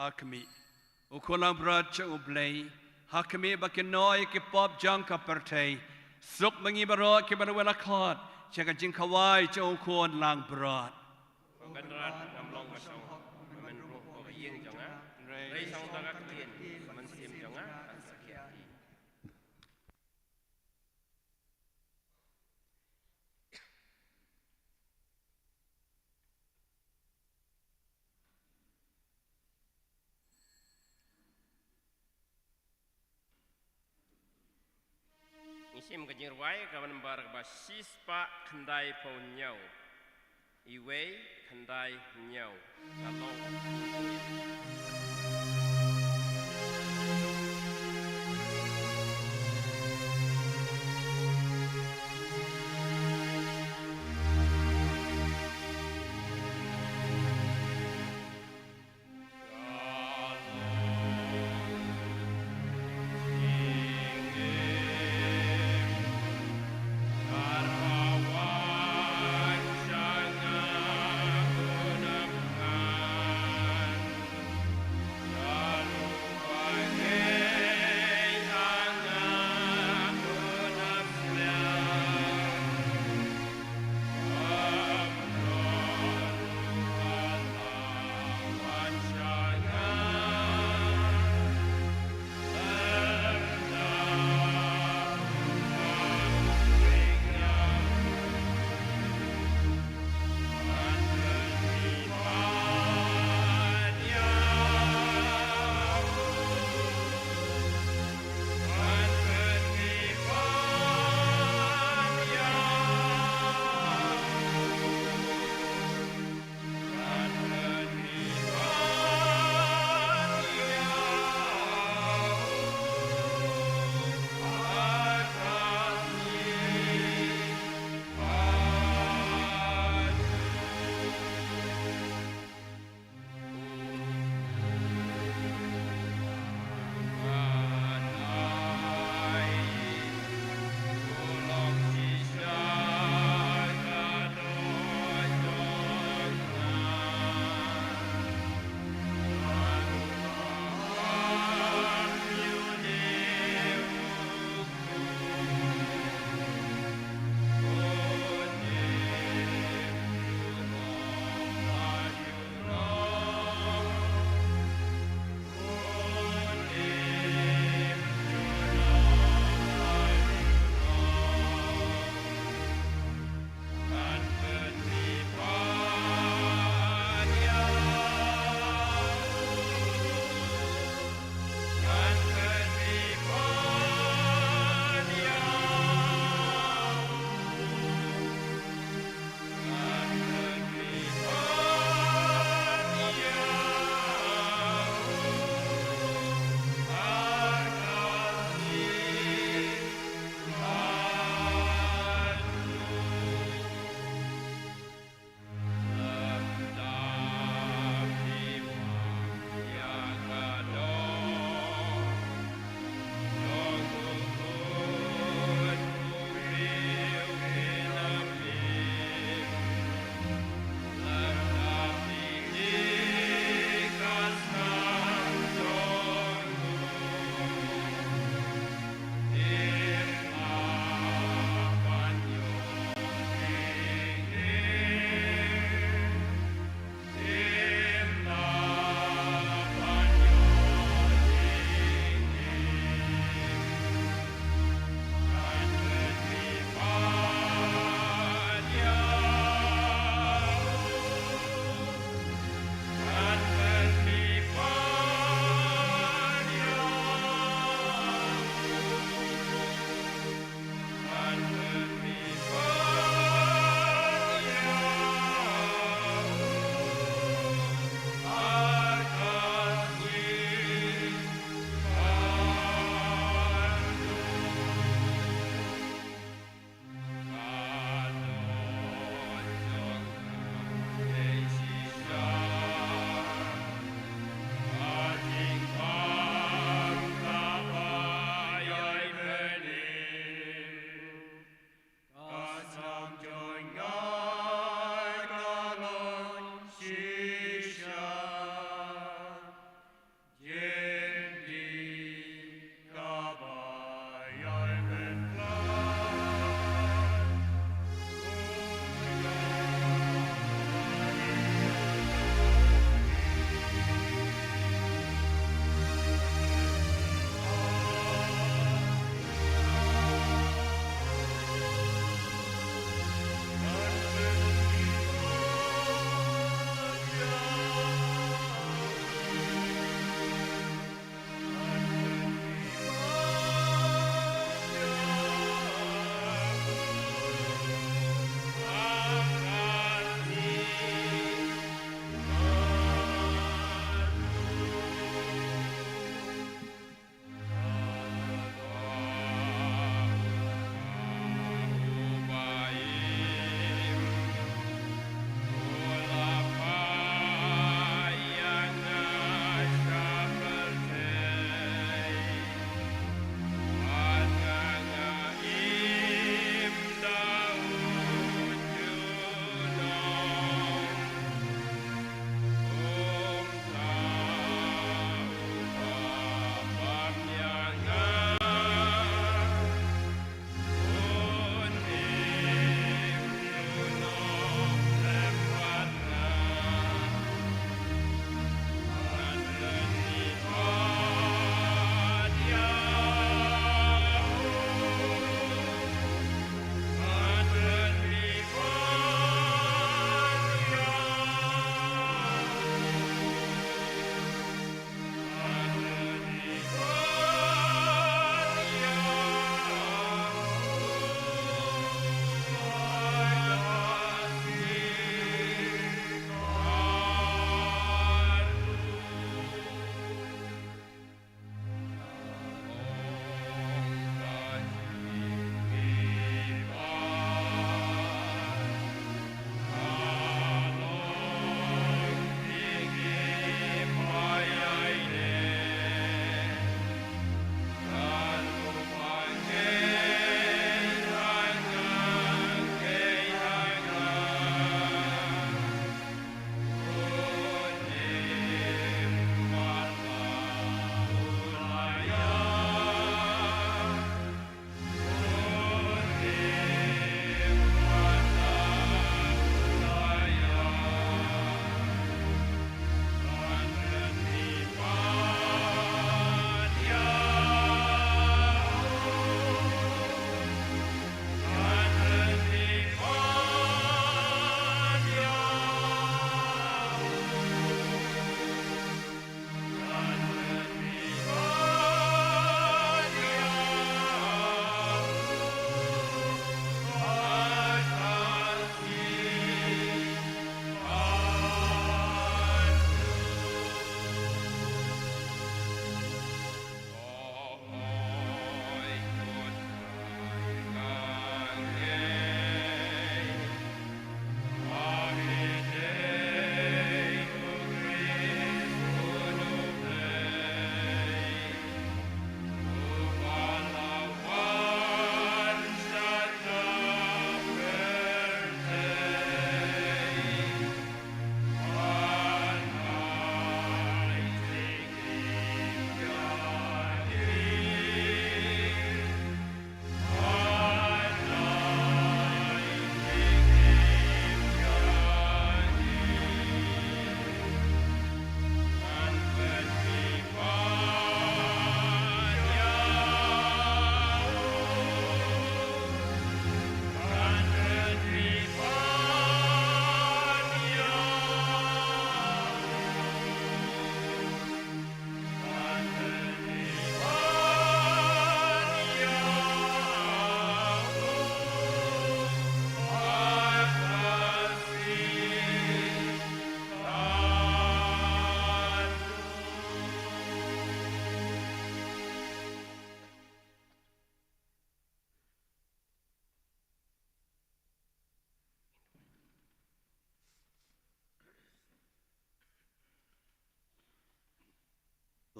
Ha khmih, u khun langbrot jong U Blei, ha khmih ba kin noh ïa ki pop jong ka pyrthei. Suk ma ngi baroh kiba la weng la khot sha ka jingkhawai jong u khun langbrot. Ko Kynrad, ngam long ba shong, ba men rung ko ka ïing jong nga, hynrei shong da ka ktien ka mynsiem jong nga kan sa khet hi. Ngi shim ka jingrwai kaba nambar kaba shispah khyndaiphew hynñiew. Iwei khyndai hynñiew. Ka long.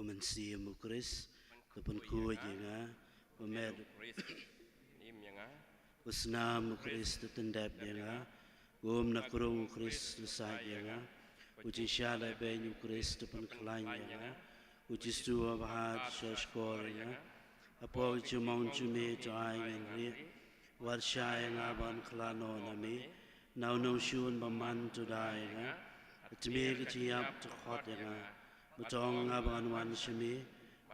Mynsiem u Khrist, to pynkhuid ïa nga, u met u Khrist, im ïa nga, u snam u Khrist, to tyndep ïa nga, um na krung u Khrist, to sait ïa nga, u jingsha lehbeiñ u Khrist, to pynkhlaiñ ïa nga, u Jisu u babha, to shah shkor ïa nga, hapoh u jingmong jong me, to ai ngan rieh, wat shai ïa nga ban khlad noh na me, na u nongshun bymman to da ïa nga, bad to mih ka jingïap to khot ïa nga, bad to ong nga ba ngan wan sha me,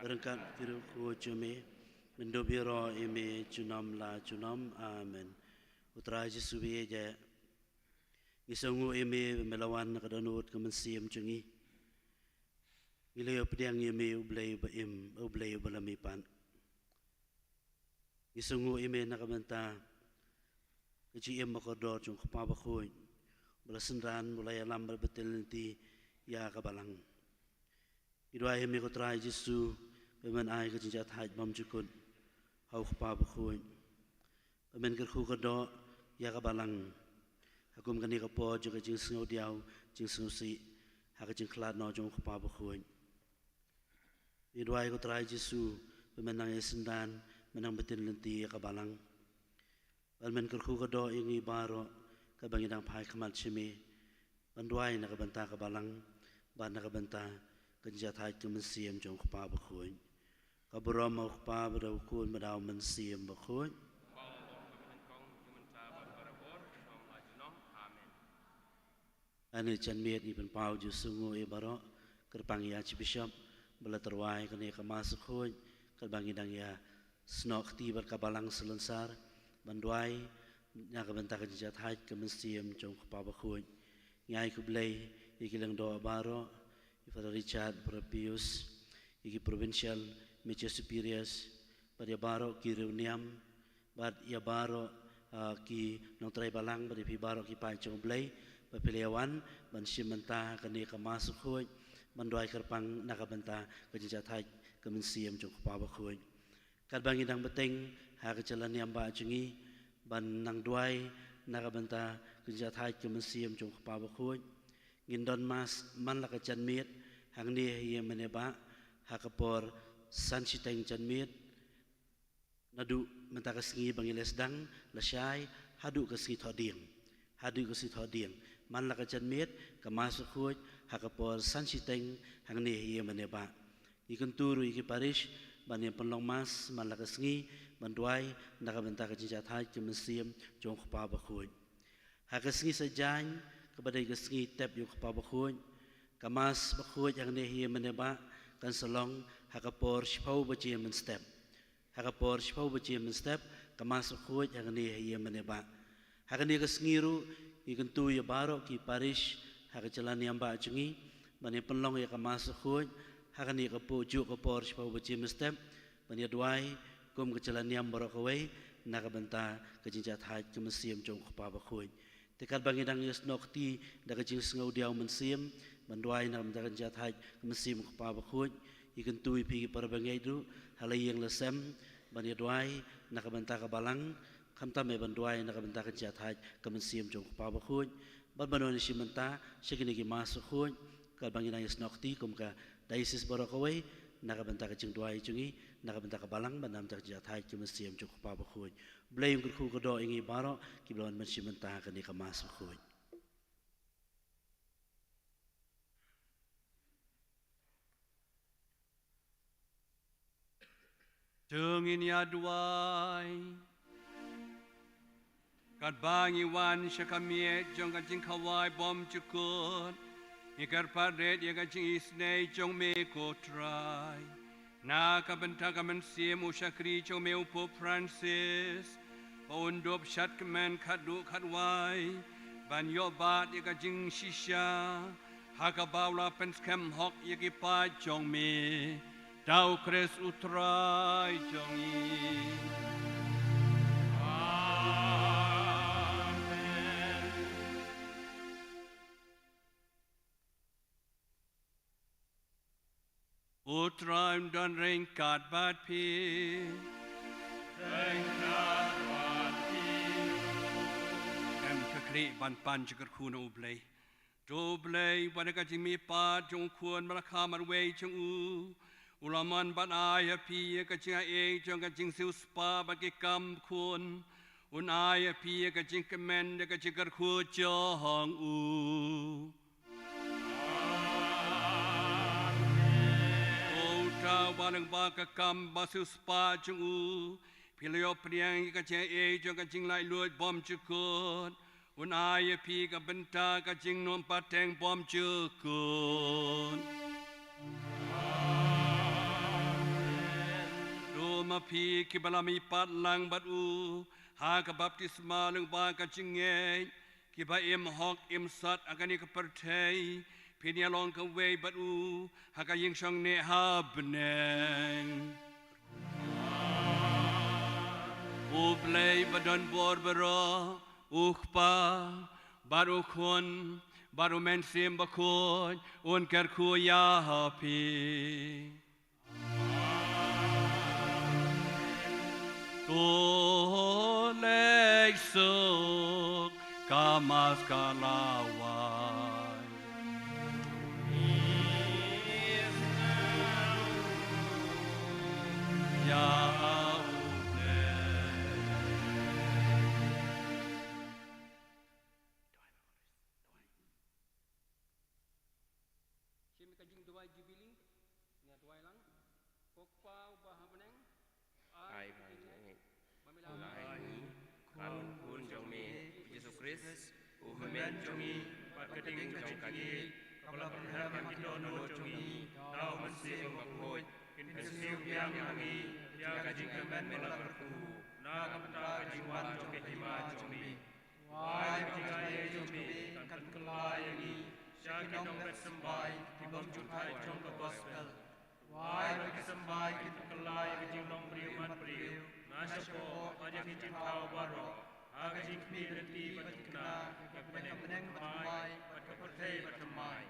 ryngkat ki riewkhuid jong me, ban dup ïaroh ïa me junom la junom. Amen. U Trai Jisu ba ïeit, ngi sngewnguh ïa me ba me la wan na ka dohnud ka mynsiem jong ngi. Ngi la ïoh pdiang ïa me U Blei uba im, U Blei uba la mihpat. Ngi sngewnguh ïa me na ka bynta ka jingim bakordor jong u Kpa Bakhuid, ba la synran, ba la ïalam bad batai lynti ïa ka balang. Ngi duwai ïa me ko Trai Jisu, ba men ai ka jingjahthait bymjukut ha u Kpa Bakhuid, ba men kyrkhu kyrdoh ïa ka balang ha kum kane ka por jong ka jingsngewdiaw jingsngewsih, ha ka jingkhlad noh jong u Kpa Bakhuid. Ngi duwai ko Trai Jisu, ba men nang ïasynran, men nang batai lynti ïa ka balang, ba men kyrkhu kyrdoh ïa ngi baroh, katba ngi dang phai khmat sha me, ban duwai na ka bynta ka balang, bad na ka bynta ka jingjahthait ka mynsiem jong u Kpa Bakhuid. Ka burom ha u Kpa, bad ha u Khun, bad ha u Mynsiem Bakhuid. Kane ka janmiet ngi pynpaw jingïasngewnguh ïa baroh, kyrpang ïa u Archbishop ba la tyrwa ïa kane ka Mass Bakhuid, katba ngi dang ïasnoh kti bad ka balang salonsar, ban duwai na ka bynta ka jingjahthait ka mynsiem jong u Kpa Bakhuid. Ngi ai khublei ïa ki lyngdoh baroh, ïa Father Richard, Father Pius, ïa ki Provincial Major Superiors, bad ïa baroh ki riewniam, bad ïa baroh, ah, ki nongtrei balang, bad ïa phi baroh ki paid jong U Blei, ba phi la ïa wan ban shim bynta ha kane ka Mass Bakhuid, ban duwai kyrpang na ka bynta ka jingjahthait ka mynsiem jong u Kpa Bakhuid. Katba ngi dang bteng ha ka jingïalam ba jong ngi, ban nang duwai na ka bynta ka jingjahthait ka mynsiem jong u Kpa Bakhuid, ngin don Mass man la ka janmiet hangne ha ïing mane ba, ha ka por san shiteng janmiet, naduh mynta ka sngi ba ngi la sdang lashai, haduh ka sngi thohdieng. Haduh ka sngi thohdieng. Man la ka janmiet, ka Mass Bakhuid, ha ka por san shiteng, hangne ha ïing mane ba. Ngi kyntu ruh ïa ki parish ban ïa pynlong Mass man la ka sngi, ban duwai na ka bynta ka jingjahthait ka mynsiem jong u Kpa Bakhuid. Ha ka sngi Saitjaiñ, kaba dei ka sngi tep ïa u Kpa Bakhuid, ka Mass Bakhuid hangne ha ïing mane ba, kan sa long ha ka por shiphew baje mynstep. Ha ka por shiphew baje mynstep, ka Mass Bakhuid hangne ha ïing mane ba. Ha kane ka sngi ruh, ngi kyntu ïa baroh ki parish ha ka jylla niam ba jong ngi, ban ïa pynlong ïa ka Mass Bakhuid ha kane ka por, juh ka por shiphew baje mynstep, ban ïa duwai kum ka jylla niam baroh kawei na ka bynta ka jingjahthait ka mynsiem jong u Kpa Bakhuid. Te katba ngi dang ïasnoh kti da ka jingsngewdiaw mynsiem, ban duwai na ka bynta ka jingjahthait ka mynsiem u Kpa Bakhuid, ngi kyntu ïa phi ki para bangeit ruh ha la ïing la sem, ban ïa duwai na ka bynta ka balang, khamtam eh ban duwai na ka bynta ka jingjahthait ka mynsiem jong u Kpa Bakhuid, bad ban wan ïa shim bynta sha kine ki Mass Bakhuid, katba ngi dang ïasnoh kti kum ka diocese baroh kawei, na ka bynta ka jingduwai jong ngi, na ka bynta ka balang, bad na ka bynta ka jingjahthait ka mynsiem jong u Kpa Bakhuid. U Blei un kyrkhu kyrdoh ïa ngi baroh kiba la wan ban shim bynta ha kane ka Mass Bakhuid. To ngin ïa duwai. Katba ngi wan sha ka miet jong ka jingkhawai bymjukut, ngi kyrpad rit ïa ka jingisynei jong me ko Trai, na ka bynta ka mynsiem u shakri jong me u Pope Francis, ba un dup shad kmen khatduh khatwai ban ïoh bat ïa ka jingshisha, ha kaba u la pynskhem hok ïa ki paid jong me. Da u Khrist u Trai jong ngi. Amen. U Trai un don ryngkat bad phi. Ryngkat bad phi. Em ka khlieh ban pan jingkyrkhu na U Blei. To U Blei, wat da ka jingmihpat jong u Khun ba la kha marwei jong u, U la mon bad ai ha phi ïa ka jingaiei jong ka jingsiewspah bad ki kam khun. Un ai ha phi ïa ka jingkmen da ka jingkyrkhu jong u. Ko Trai, ba lyngba ka kam ba siewspah jong u, phi la ïoh pdiang ïa ka jingaiei jong ka jinglaitluid bymjukut. Un ai ïa phi ka bynta ka jingngeit pateng bymjukut. To ma phi kiba la mihpat lang bad u ha ka baptisma lyngba ka jingngeit, kiba im hok im sot ha kane ka pyrthei, phin ïalong kawei bad u ha ka ïingshong ne ha bneng. U Blei ba don bor baroh, u Kpa, bad u Khun, bad u Mynsiem Bakhuid, un kyrkhu ïa phi. To leit suk, ka Mass ka la wai. Ïa u Blei. Shim ka jingduwai Jubili, nga duwai lang. Ko Kpa uba ha bneng, ai ba ngi, ba me la ai ngi, ka long khun jong me, u Jisu Khrist, u hynmen jong ngi, bad ka ding jong ka jingïeit, kaba la pynhap ha ki dohnud jong ngi da u Mynsiem Bakhuid, kin kynsiew biang ïa ngi ïa ka jingkyrmen ba la kyrkhu na ka bynta ka jingwan jong ka hima jong me. Wai ba ka jingaiei jong me kan pynkylla ïa ngi sha ki nongbet symbai ki bym ju thait jong ka gospel. Wai ba ki symbai kin pynkylla ïa ka jinglong briew man briew na shapoh bad ïa ki jingthaw baroh ha ka jingkhmih lynti bad thikna ïa ka bneng thymmai bad ka pyrthei bad thymmai.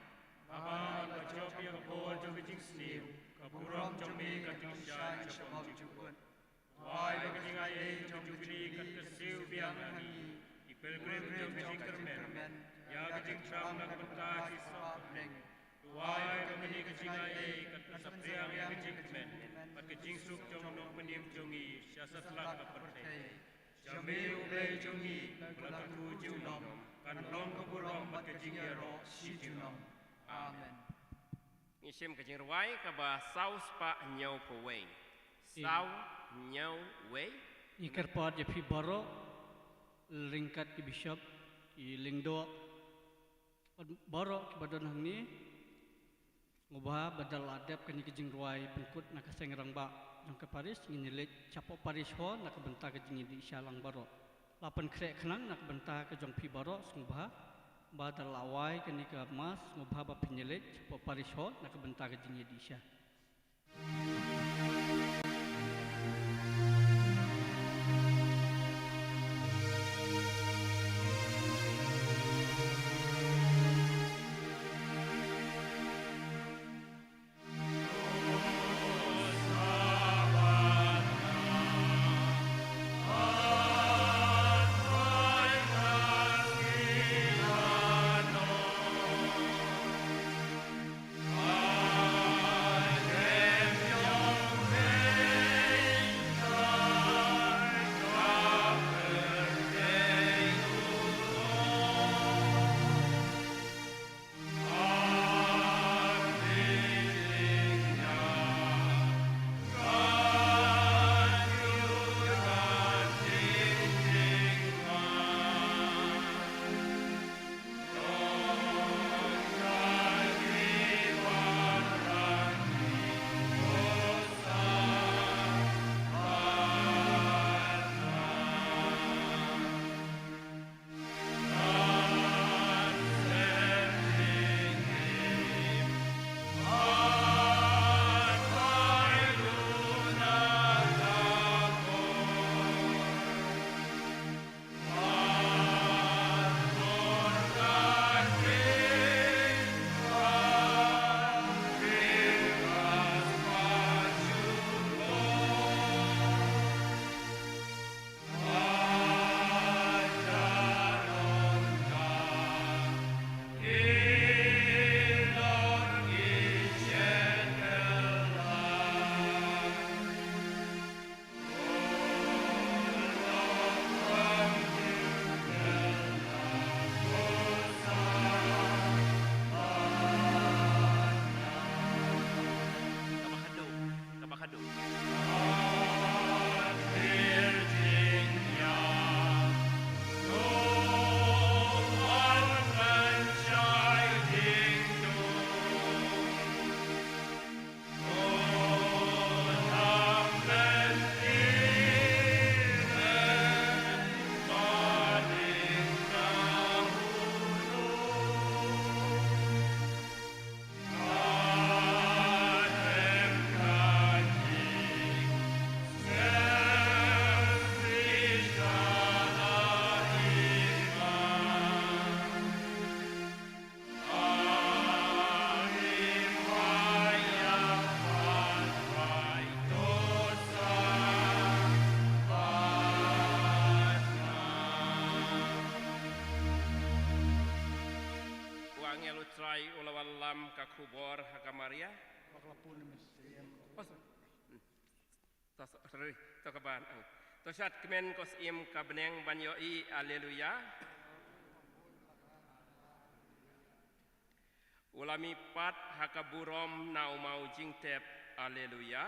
Bad ba jop ïa ka bor jong ka jingsniew, ka burom jong me kan pynshai shapoh jukut. Wai ba ka jingaiei jong Jubili kan kynsiew biang ïa ngi, ki pilgrim jong ka jingkyrmen, ïa ka jingthrang na ka bynta ki soh bneng. Wai ba kane ka jingaiei kan pynsaphriang ïa ka jingkmen bad ka jingsuk jong u nongpynim jong ngi sha satlak ka pyrthei. Sha me U Blei jong ngi, ba la kyrkhu junom, kan long ka burom bad ka jingïaroh shi junom. Amen. Ngi shim ka jingrwai kaba saw spah hynñiew phew wei. Saw hynñiew wei. Ngi kyrpad ïa phi baroh, ryngkat ki bishop, ki lyngdoh, baroh kiba don hangne, sngewbha ba da la dep kane ka jingrwai pynkut na ka seng rangbah jong ka parish, ngin ïa leit shapoh parish hall na ka bynta ka jingïadih sha lang baroh. La pynkhreh khnang na ka bynta ka jong phi baroh, sngewbha ba da la wai kane ka mass, sngewbha ba phin ïa leit shapoh parish hall na ka bynta ka jingïadih sha. Ai u la wallam ka khubor ha ka Maria. Bak la pun min siem. Oh, sorry. Hmm. To, sorry. To ka ban ang. To shad kmen ko siem ka bneng ban ïohi. Aleluya. U la mih pat ha ka burom na u maw jingtep. Aleluya.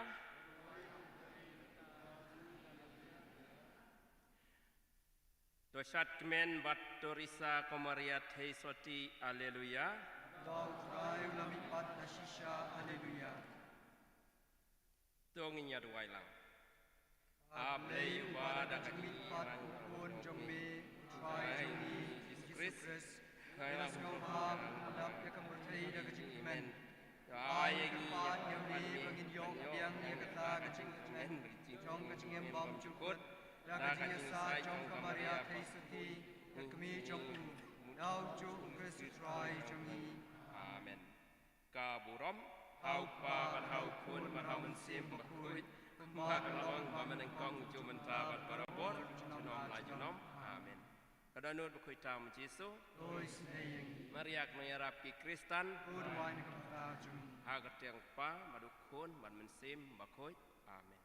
To shad kmen bad to risa ko Maria thei soti. Aleluya. Da u Trai u la mih pat da shisha. Aleluya. To ngin ïa duwai lang. A Blei uba da ka jingmih pat u Khun jong me, u Trai jong ngi Jisu Khrist, ngi la sngewbha ban dap ïa ka pyrthei da ka jingkmen. Ai ïa ngi ïa ka pat ïa me ba ngin ïoh pdiang ïa kata ka jingkmen jong ka jingim bymjukut da ka jingïasaid jong ka Maria thei soti, ka kmie jong u, da u juh u Khrist u Trai jong ngi. Amen. Ka burom ha u Kpa bad ha u Khun bad ha u Mynsiem Bakhuid, kumba ka la long ba mynnyngkong, juh mynta bad barabor, junom la junom. Amen. Ka dohnud bakhuid tam Jisu. Oi, sngewbha ïa ngi. Maria ka nongïarap ki Khristan. Bud wai na ka bynta jong ngi. Ha ka kyrteng u Kpa bad u Khun bad u Mynsiem Bakhuid. Amen.